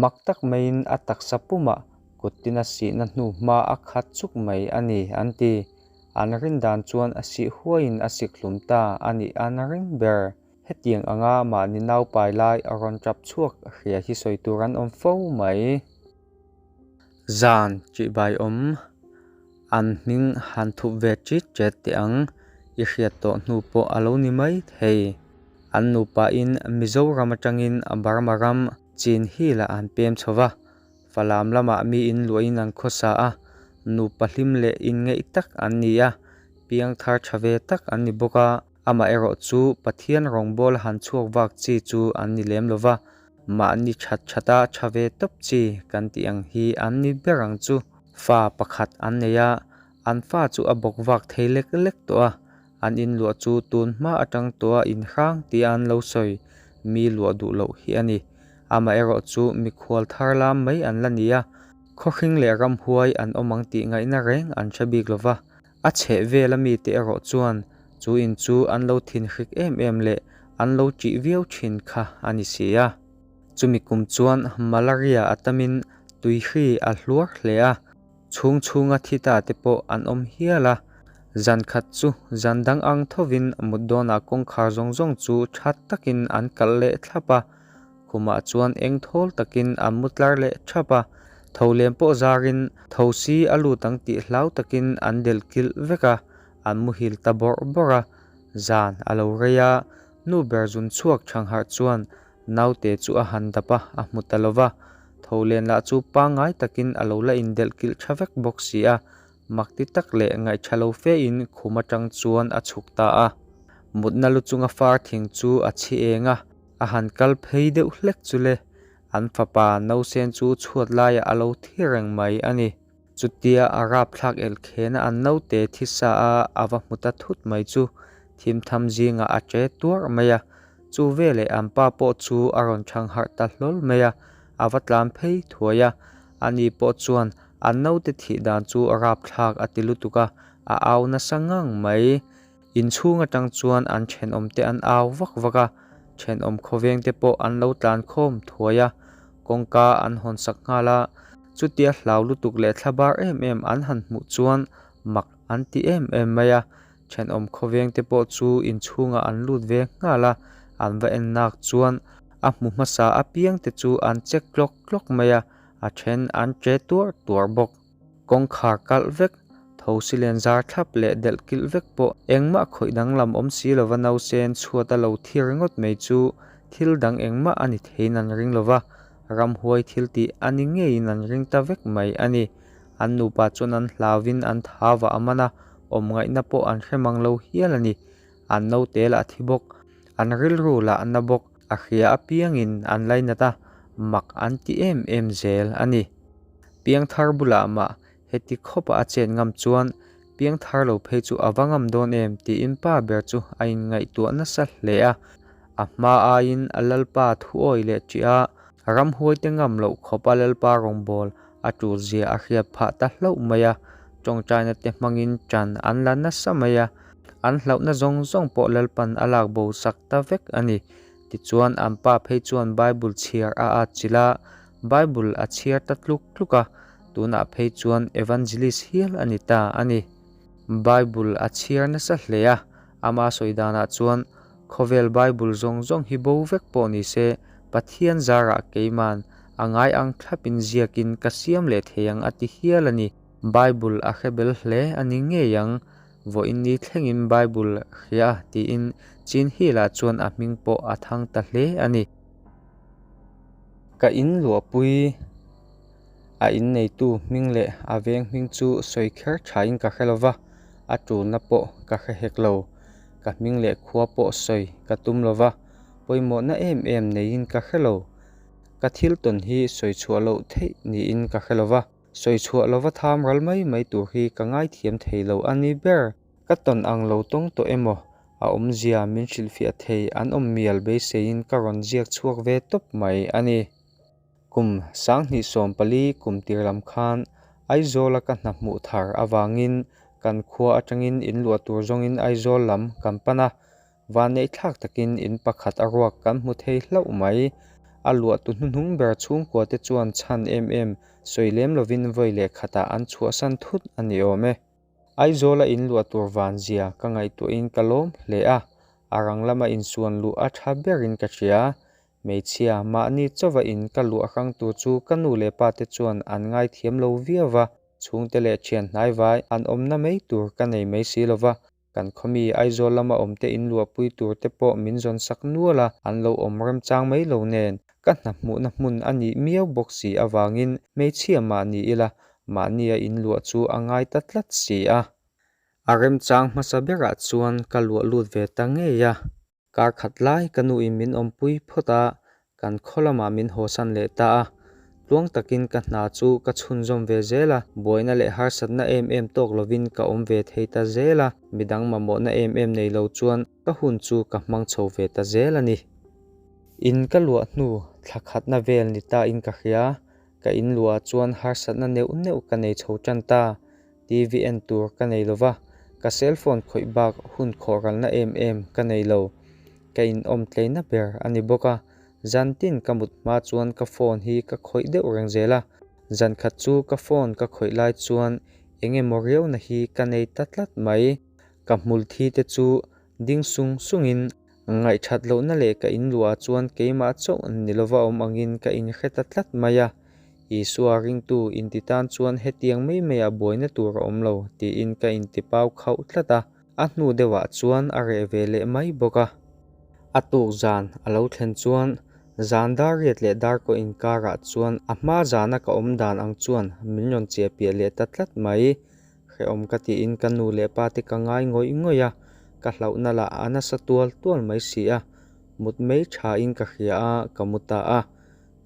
Mak tak maiin a taksa pumah kut tina sihna hnu hma a khat chuk mai a ni an ti. An rin dan chuan a sih huaiin a sik hlum ta a nih an ring ber. Hetiang anga mahni naupai lai a rawn tap chhuak hria hi sawi tur an awm fo mai. Zan tihbai awm an hming han thup ve ṭit ṭet teh ang, i hriat tawh hnu pawh a lo ni mai thei. An nupain Mizoram atangin Burma ram Chin Hill-ah an pem chho va, Falam lamah mi in luahin an khawsa a, nupa hlim leh inngeih tak an ni a, piangthar tha ve tak an ni bawk a. Amaherawh chu Pathian rawngbawla han chhuak vak chi chu an ni lem lo va, mahni that thata tha ve tawp chi kan tih ang hi an ni ber ang chu. Fa pakhat an nei a, an fa chu a bawk vak thei lek lek tawh a, an inluah chu tun hma atang tawha inhrang tia an lo sawi mi luah duh loh hi a ni. Amaherawh chu mikhual thar lam mai an la ni a, khawhring leh ramhuai an awm ang tih ngaihna reng an hre bik lo va. A chheh vela mite erawh chuan chu in chu an lo thinhrik em em leh an lo ṭih viau ṭhin kha a ni si a. Chumi kum chuan malaria a tamin tuihri a hluar hle a, chhung chhunga thi ta te pawh an awm hial a. Zan khat chu zan dang ang thovin mut dawnah kawngkhar zawng zawng chu ṭha takin an kalh leh thlap a. Khumah chuan eng thawl takin a mu tlar leh thap a, tho lem pawh zarin tho si a lut ang tih hlau takin an delh kilh vek a, an muhil ta bawrh bawrh a. Zan a lo rei a, nu ber zun chhuak thangharh chuan naute chu a han dap a, a hmu ta lo va. Tho len lah chu pangngai takin a lo la indelh kilh tha vek bawk si a, Makti tak leh ngaihṭha lo fein khum aṭang chuan a chhuk ta a. Mutna lu chunga far thing chu a chhi eng a, a han kal phei deuh hlek chu le, an fapa nausen chu chhuat laiah a lo thi reng mai a ni. Chutia a rapthlak elkhena an naute thisa a a va hmu ta thut mai chu thimtham zingah a ṭe tuarh mai a. Chu veleh an pa pawh chu a rawn chhang harh ta hlawl mai a, a va tlan phei thuai a. Ani pawh chuan An naute thih dan chu a rapthlak a ti lutuk a, a au nasa ngang mai. Inchhung atang chuan an thenawmte an au vak vak a, thenawm khawvengte pawh an lo tlan khawm thuai a, kawngka an hawn sak nghal a. Chutia hlau lutuk leh thlabar em em an han hmuh chuan mak an ti em em mai a, thenawm khawvengte pawh chu inchhungah an lut ve nghal a, an va en nak chuan a hmu hmasa apiangte chu an check tlawk tlawk mai a. A then an che tuar tuar bawk. Kawngkhar kalh vek, thosi len zar thlap leh delh kilh vek pawh engmah khawih danglam awm si lova nausen chhuat a lo thi ringawt mai chu thil dang engmah a ni theiin an ring lova, ramhuai thil tih a ni ngeiin an ring ta vek mai a ni. An nupa chuan an hlauvin an thau a man a, awm ngaihna pawh an hre mang lo hial a ni. An naute lah thi bawk, an rilru lah na bawk. A hria apiangin an lainat a, mak an ti em em zel a ni. Piangthar bulah mah heti khawpa a chet ngam chuan piangthar lo phei chu a va ngam dawn em tiin pa ber chu a inngaihtuah nasa hle a. A hma aiin a lalpa thuawi leh ṭih a, ramhuaite ngam loh khawpa lalpa rawngbâwl a ṭul zia a hriat phah ta hlauh mai a. Ṭawngṭaina te hmangin ṭan an la nasa mai a. An hlauhna zawng zawng pawh Lalpan a lak bo sak ta vek a ni. Tichuan an pa phei chuan Bible chhiar a atchilh a, Bible a chhiar ta tluk tluk a, tunah phei chuan Evangelist hial a ni ta a ni. Bible a chhiar nasa hle a, ama sawi danah chuan khawvel Bible zawng zawng hi bo vek pawh ni se, Pathian zarah keiman a ngai ang thlapin ziakin ka siam leh thei ang a ti hial a ni. Bible a hre bel hle a ni ngei ang. Vawiin ni thlengin Bible hria tiin Chin Hill-ah chuan a hming pawh a thang ta hle a ni. Ka in luahpui. A inneitu hming leh a veng hming chu sawi kher thain ka hre lova, a tulna pawh ka hre hek lo. Ka hming leh khua pawh sawi ka tum lova, pawimawhna em em neiin ka hre lo. Ka thil tawn hi sawi chhuah loh theih niin ka hre lova, sawi chhuah lova tham ral mai mai tur hi ka ngaithiam thei lo a ni ber. Ka tawn ang lo tawng tawh emaw a awmzia min hrilhfiah thei an awm mial beiseiin ka rawn ziak chhuak ve tawp mai a ni. Kum 2014 kum tir lam khan Aizawla ka hna hmuh thar avangin kan khua atangin in luah tur zawngin Aizawl lam kan pan a, vanneih thlak takin in pakhat a ruak kan hmu thei hlauh mai. A luahtu hnuhnung ber chhungkua te chuan chhan em em sawi lem lovin vawi leh khatah an chhuahsan thut a ni awm e. Aizawla in luah tur van zia ka ngaihtuahin ka lawm hle a, a rang lama insuan luh a tha berin ka hria. Hmeichhia, mahni chauva in ka luah hrang tur chu ka nu leh pa te chuan an ngaithiam lo viau va, chhungte leh thian hnaivai an awmna mai tur ka nei mai si lova, kan khawmi Aizawl lama awmte in luahpui tur te pawh min zawn sak nual a, an lo awm remchang mai lo nen, ka hna hmuhna hmun a nih miau bawk si avangin hmeichhia mah ni ila, mahnia in luah chu a ngai ta tlat si a. A remchang hmasa berah chuan ka luah lut ve ta ngei a. Kar khat lai ka nuin min awmpui phawt a, kan khaw lamah min hawsan leh ta a. Tluang takin ka hna chu ka chhunzawm ve zel a, buaina leh harsatna em em tawk lovin ka awm ve thei ta zel a, midang mamawhna em em nei lo chuan ka hun chu ka hmang chho ve ta zel a ni. In ka luah hnu thla khatna vel ni ta in ka hria, ka in luah chuan harsatna neuh neuh ka nei chho tan ta. TV en tur ka nei lo va, ka cellphone khawih bak hun khawhralna em em ka nei lo. Ka inawm tleina ber a ni bawk a, zan tin ka mut hma chuan ka phone hi ka khawih deuh reng zel a. Zan khat chu ka phone ka khawih lai chuan eng emaw riauna hi ka nei ta tlat mai. Ka hmul thi te chu ding sung sungin ngaihthat lohna leh ka inluah chuan keimah chauh ni lova awm angin ka inhre ta tlat mai a. Isua ringtu inti tan chuan hetiang mai maiah buaina tur a awm lo tiin ka inti pau khauh tlat a, a hnu deuhah chuan a reh ve leh mai bawk a. A tuk zan a lo thlen chuan zan dar riat leh dar kaw inkarah chuan a hma zana ka awm dan ang chuan min rawn chiahpiah leh ta tlat mai. Hrehawm ka tiin ka nu leh pa te ka ngai ngawih ngawih a, ka hlauhna lah a nasa tual tual mai si a, mut mai thain ka hria a, ka mu ta a.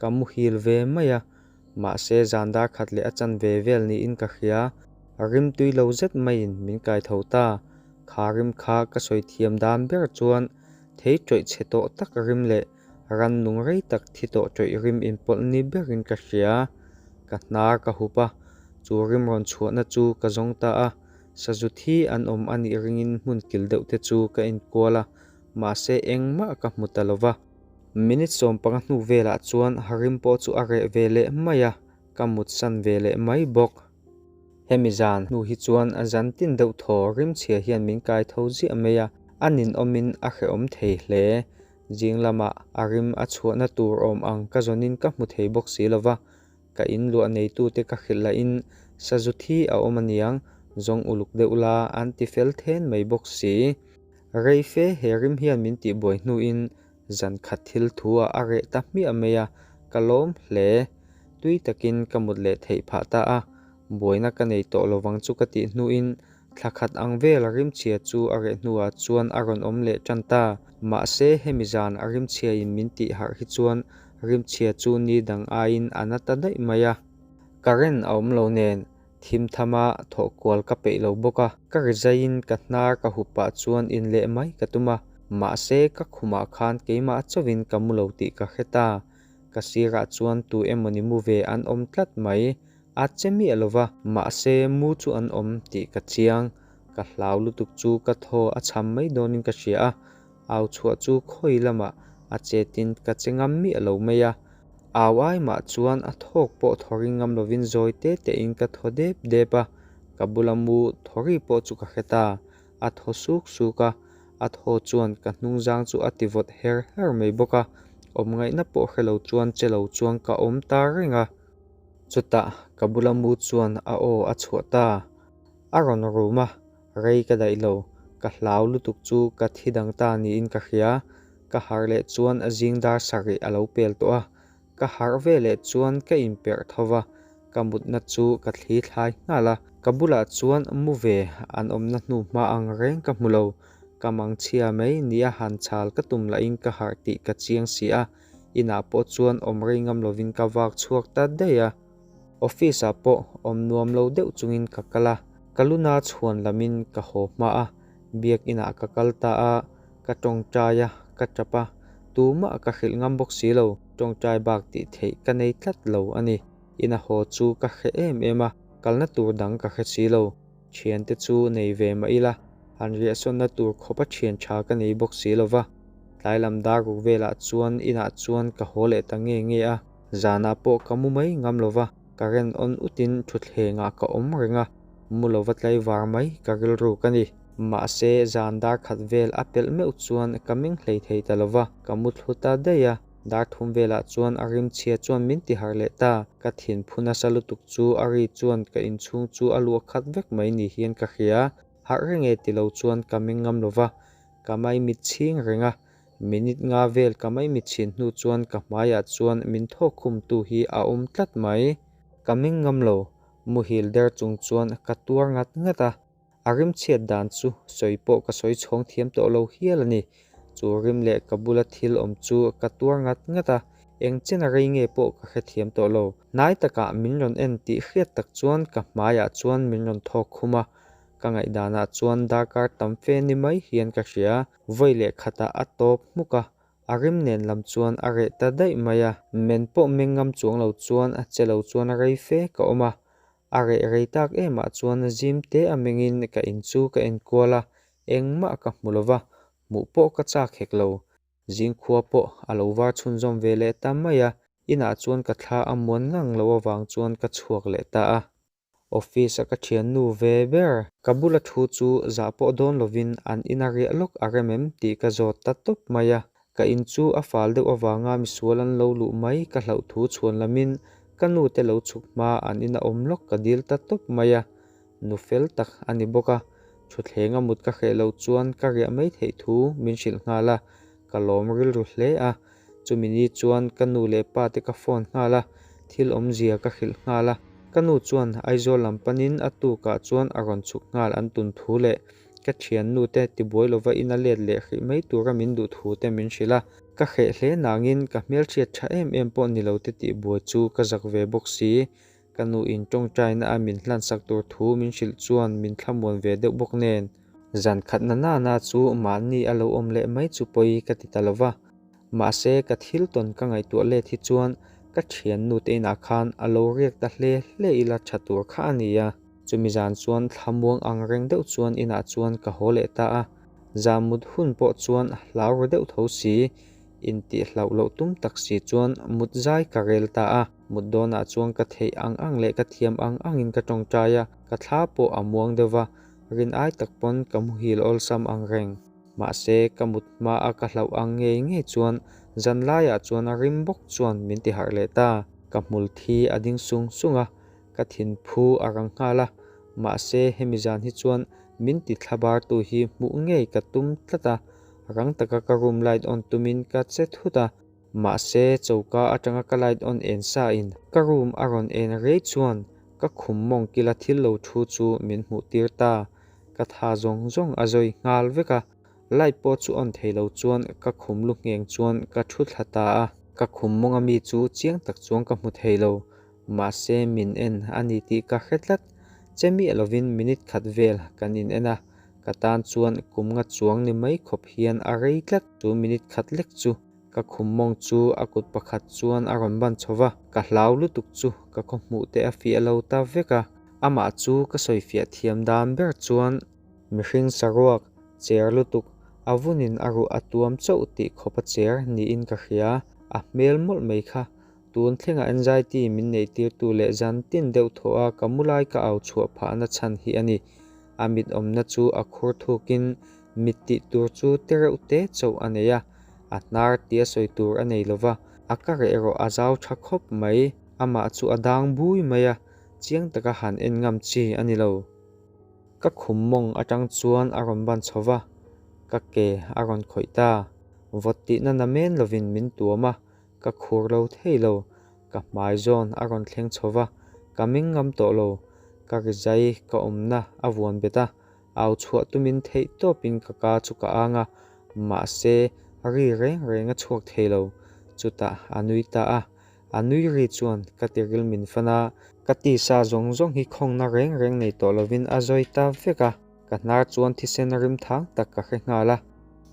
Ka muhil ve mai a, mahse zan dar khat leh a chanve vel niin ka hria. Rim tui lo zet maiin min kai tho ta. Kha rim kha ka sawi thiam dan ber chuan thei tawih chhe tawh tak rim leh rannung rei tak thi tawh tawih rim inpawlh ni berin ka hria. Ka hnar ka hup a, chu rim rawn chhuahna chu ka zawng ta a. Sazu thi an awm a nih ringin hmun kil deuh te chu ka enkual a, mahse engmah ka hmu ta lo va. Minute 15 hnu velah chuan rim pawh chu a reh ve leh mai a, ka mut san ve leh mai bawk. Hemi zan hnu hi chuan zan tin deuh thaw rim chhia hian min kai tho ziah mai a, a ninawmin a hrehawm thei hle. Zing lamah a rim a chhuahna tur awm ang ka zawnin ka hmu thei bawk si lo va, ka in luah neitute ka hrilh lahin sazu thi a awm aniang, zawng uluk deuh la an ti fel then mai bawk si. Rei fe he rim hian min tihbuai hnuin zan khat thil thu ah a reh ta hmiah mai a, ka lawm hle. Tui takin ka mut leh theih phah ta a, buaina ka nei tawh lovang chu ka tih hnuin thla khat ang vel rimchhia chu a reh hnuah chuan a rawn awm leh tan ta. Mahse hemi zan a rimchhiain min tih harh hi chuan rimchhia chu ni dang aiin a na ta daih mai a. Current a awm lo nen Thim thama thawh kual ka peih lo bawk a, ka rizaiin ka hnar ka hup pah chuan in leh mai ka tum a, mahse ka khumah khan keimah chauhin ka mu lo tih ka hre ta. Ka sirah chuan tu emawni mu ve an awm tlat mai, a che miah lo va, mahse mu chu an awm tih ka chiang. Ka hlau lutuk chu ka thaw a chham mai dawnin ka hria a, Au chhuah chu khawi lamah a chetin ka che ngam miah lo mai a. Au ai mah chuan a thawk pawh thaw ring ngam lovin zawi te tein ka thaw dep dep a, ka bula mu thaw ri pawh chu ka hre ta. A thaw suk suk a, a thaw chuan ka hnungzang chu a ti vawt her her mai bawk a, awm ngaihna pawh hre lo chuan che lo chuan ka awm ta reng a. Chutah ka bula mu chuan a aw a chhuah ta. A rawn rum a, Rei ka daih lo, ka hlau lutuk chu ka thi dang ta niin ka hria. Ka harh leh chuan a zing dar sarih a lo pel tawh a, ka harh ve leh chuan ka inperh tho va. Ka mutna chu ka thli thlai nghal a, ka bulah chuan mu ve an awmna hnu hma ang reng ka hmu lo. Ka mangchhia mai nia han chhal ka tum lahin ka harh tih ka chiang si a, inah pawh chuan awm rei ngam lovin ka vak chhuak ta daih a. Office ah pawh awm nuam lo deuh chungin ka kal a, ka luna chhuan lamin ka haw hma a, biakinah ka kal ta a, ka tawngtai a, ka tap a, tumah ka hrilh ngam bawk si lo, tawngtai bak tih theih ka nei tlat lo a ni. Ina haw chu ka hre em em a, kalna tur dang ka hre si lo. Thiante chu nei ve mah ila, han riahsawnna tur khawpa thian tha ka nei bawk si lo va. Tlai lam dar ruk velah chuan inah chuan ka haw leh ta nge nge a, zanah pawh ka mu mai ngam lo va, current on utin thutthlengah ka awm reng a, mu lova tlaivar mai ka rilru ka ni. Mahse, zan dar khat vel a pelh meuh chuan ka meng hlei thei ta lo va, ka mu thlu ta daih a. Dar thum velah chuan a rimchhia chuan min ti harh leh ta. Ka thin phu nasa lutuk chu a ri chuan ka inchhung chu a luah khat vek mai ni hian ka hria. Harh reng e ti lo chuan ka meng ngam lo va, ka maimit chhing reng a. Minute nga vel ka maimit chhin hnu chuan ka hmaiah chuan min thawk khumtu hi a awm tlat mai. Ka meng ngam lo, muhil der chung chuan ka tuar ngat ngat a. A rimchhiat dan chu sawi pawh ka sawi chhawng thiam tawh lo hial a ni. Chu rim leh ka bula thil awm chu ka tuar ngat ngat a, eng chen a rei nge pawh ka hrethiam tawh lo. Hnai takah min rawn en tih hriat tak chuan ka hmaiah chuan min rawn thawk khum a, ka ngaihdanah chuan darkar tam fe ni mai hian ka hria. Vawi leh khatah a tawp hmuk a, a rim nen lam chuan a reh ta daih mai a. Men pawh meng ngam chuang lo chuan a che lo chuan rei fe ka awm a, A reh rei tak emah chuan zim te a mengin ka in chu ka en kual a, engmah ka hmu lo va, hmuh pawh ka chak hek lo. Zingkhua pawh a lo var chhunzawm ve leh ta mai a, inah chuan ka thla a muan ngang lo avang chuan ka chhuak leh ta a. Office a ka thiannu ve ber. Ka bula thu chu zah pawh dawn lovin an ina riah lawk a rem em tih ka zawt ta tawp mai a. Ka in chu a fal deuh avanga misual an lo luh mai ka hlauh thu chhuan lamin ka nu te lo chhuk hma an ina awm lawk ka dil ta tawp mai a, nu fel tak a ni bawk a, thuthlenga mut ka hreh loh chuan ka riah mai theih thu min hrilh nghal a, ka lawm rilru hle a, chumi ni chuan ka nu leh pa te ka phone nghal a, thil awmzia ka hrilh nghal a, ka nu chuan Aizawl lam panin a tukah chuan a rawn chhuk nghal an tun thu leh Ka thiannu te tibuai lova ina let leh hrih mai tura min duh thu te min hrilh a, ka hreh hle nangin ka hmelhriat tha em em pawh ni lo te tihbuai chu ka zak ve bawk si. Ka nu in tawngtaina a min hlansak tur thu min hrilh chuan min thlamuan ve deuh bawk nen. Zan khat na nana chu mahni a lo awm leh mai chu pawi ka ti ta lova. Mahse ka thil tawn ka ngaihtuah let hi chuan ka thiannu te inah khan a lo riak ta hle hle ila tha tur kha a nia. Chumi zan chuan thlamuang ang reng deuh chuan inah chuan ka haw leh ta a, zan mut hun pawh chuan hlau ru deuh tho si, intih hlauh loh tum tak si chuan mut zai ka rel ta a. Mut dawnah chuan ka theih ang ang leh ka thiam ang angin ka tawngtai a, ka thla pawh a muang deuh va, rin ai tak pawn ka muhil awlsam ang reng. Mahse, ka mut hma a ka hlauh ang ngei ngei chuan zan laiah chuan a rim bawk chuan min ti harh leh ta. Ka hmul thi a ding sung sung a, Ka thinphu a rang nghal a, mahse hemi zan hi chuan min ti thlabartu hi hmuh ngei ka tum tlat a, rang taka ka room light on tumin ka che thut a, mahse choka atanga ka light on en sa in ka room a rawn en rei chuan ka khum mawng kila thil lo thu chu min hmuh tir ta, ka tha zawng zawng a zawi nghal vek a, light pawh chu on thei lo chuan ka khum lu ngheng chuan ka thu thla ta a, ka khum mawng ami chu chiang tak chuan ka hmu thei lo. Mahse min en a ni tih ka hre tlat. Che miah lovin minute khat vel kan in en a, ka tan chuan kum nga chuang ni mai khawp hian a rei tlat. Chu minute khat lek chu ka khum mawng chu a kut pakhat chuan a rawn ban chho va, ka hlau lutuk chu ka khaw hmuh te a fiah lo ta vek a. Amah chu ka sawi fiah thiam dan ber chuan mihring saruak cher lutuk a vunin a ruah a tuam chauh tih khawp a cher niin ka hria. A hmel mawlh mai kha Tun thlengah anxiety min neihtirtu leh zan tin deuh thaw a ka mu lai ka au chhuah phahna chhan hi a ni. A mit awmna chu a khur thukin mit tih tur chu te reuh te chauh a nei a, a hnar tia sawi tur a nei lova, a ka reh erawh a zau tha khawp mai. Amah chu a dang bui mai a, chiang taka han en ngam chi a ni lo. Ka khum mawng atang chuan a rawn ban chho va, ka ke a rawn khawih ta. Vawt tihna namen lovin min tuam a, Ka khur lo thei lo, ka hmai zawn a rawn thleng chho va, Ka meng ngam tawh lo. Ka rizai ka awmna a vuan bet a, au chhuah tumin theih tawpin ka ka chu ka ang a, mahse ri reng reng a chhuak thei lo. Chutah a nui ta a, a nui ri chuan ka tiril min fan a, ka tisa zawng zawng hi khawngna reng reng nei tawh lovin a zawi ta vek a, ka hnar chuan thisen rim thang tak ka hre nghal a.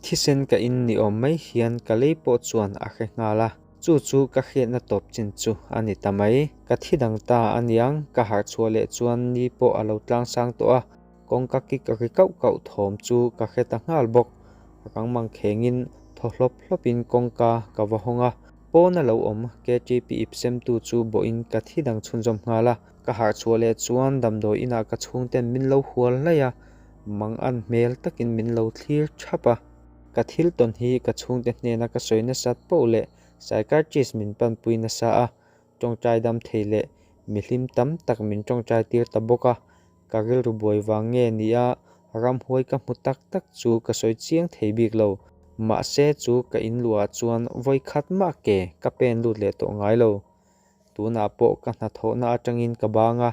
Thisen ka in ni awm mai hian ka lei pawh chuan a hre nghal a. Chu chu ka hriatna tawp chin chu a ni ta mai. Ka thi dang ta a niang, ka harh chhuah leh chuan ni pawh a lo tlang sang tawh a, kawngka kik ri kauh kauh thawm chu ka hre ta nghal bawk. Rang mang khengin thaw hlawp hlawpin kawngka ka va hawng a, pawn a lo awm KTP ip semtu chu bawhin ka thi dang chhunzawm nghal a. Ka harh chhuah leh chuan damdawi inah ka chhungten min lo hual hlaih a, mang an hmel takin min lo thlir thap a. Ka thil tawn hi ka chhungte hnena ka sawi nasat poh leh psychiatrist min panpui nasa a, tawngtai dam thei leh mihlim tam tak min tawngtai tir ta bawk a, ka rilru buai vang nge nia ramhuai ka hmu tak tak chu ka sawi chiang thei bik lo. Mahse chu ka in luah chuan vawi khat mah ke ka pen lut leh tawh ngai lo. Tunah pawh ka hnathawhna atangin ka bang a,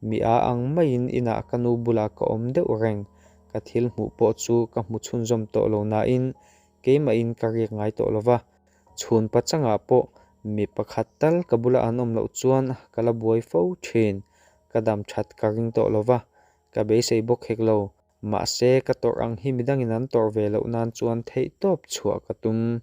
Mi a ang maiin inah ka nu bulah ka awm deuh reng. Ka thil hmuh pawh chu ka hmu chhunzawm tawh lo nain keimahin ka riak ngai tawh lo va. Chhun pachangah pawh mi pakhat tal ka bula an awm loh chuan ka la buai fo thin. Ka dam that ka ring tawh lo va, ka beisei bawk hek lo. Mahse, ka tawrh ang hi midangin an tawrh ve loh nan chuan theihtawp chhuah ka tum.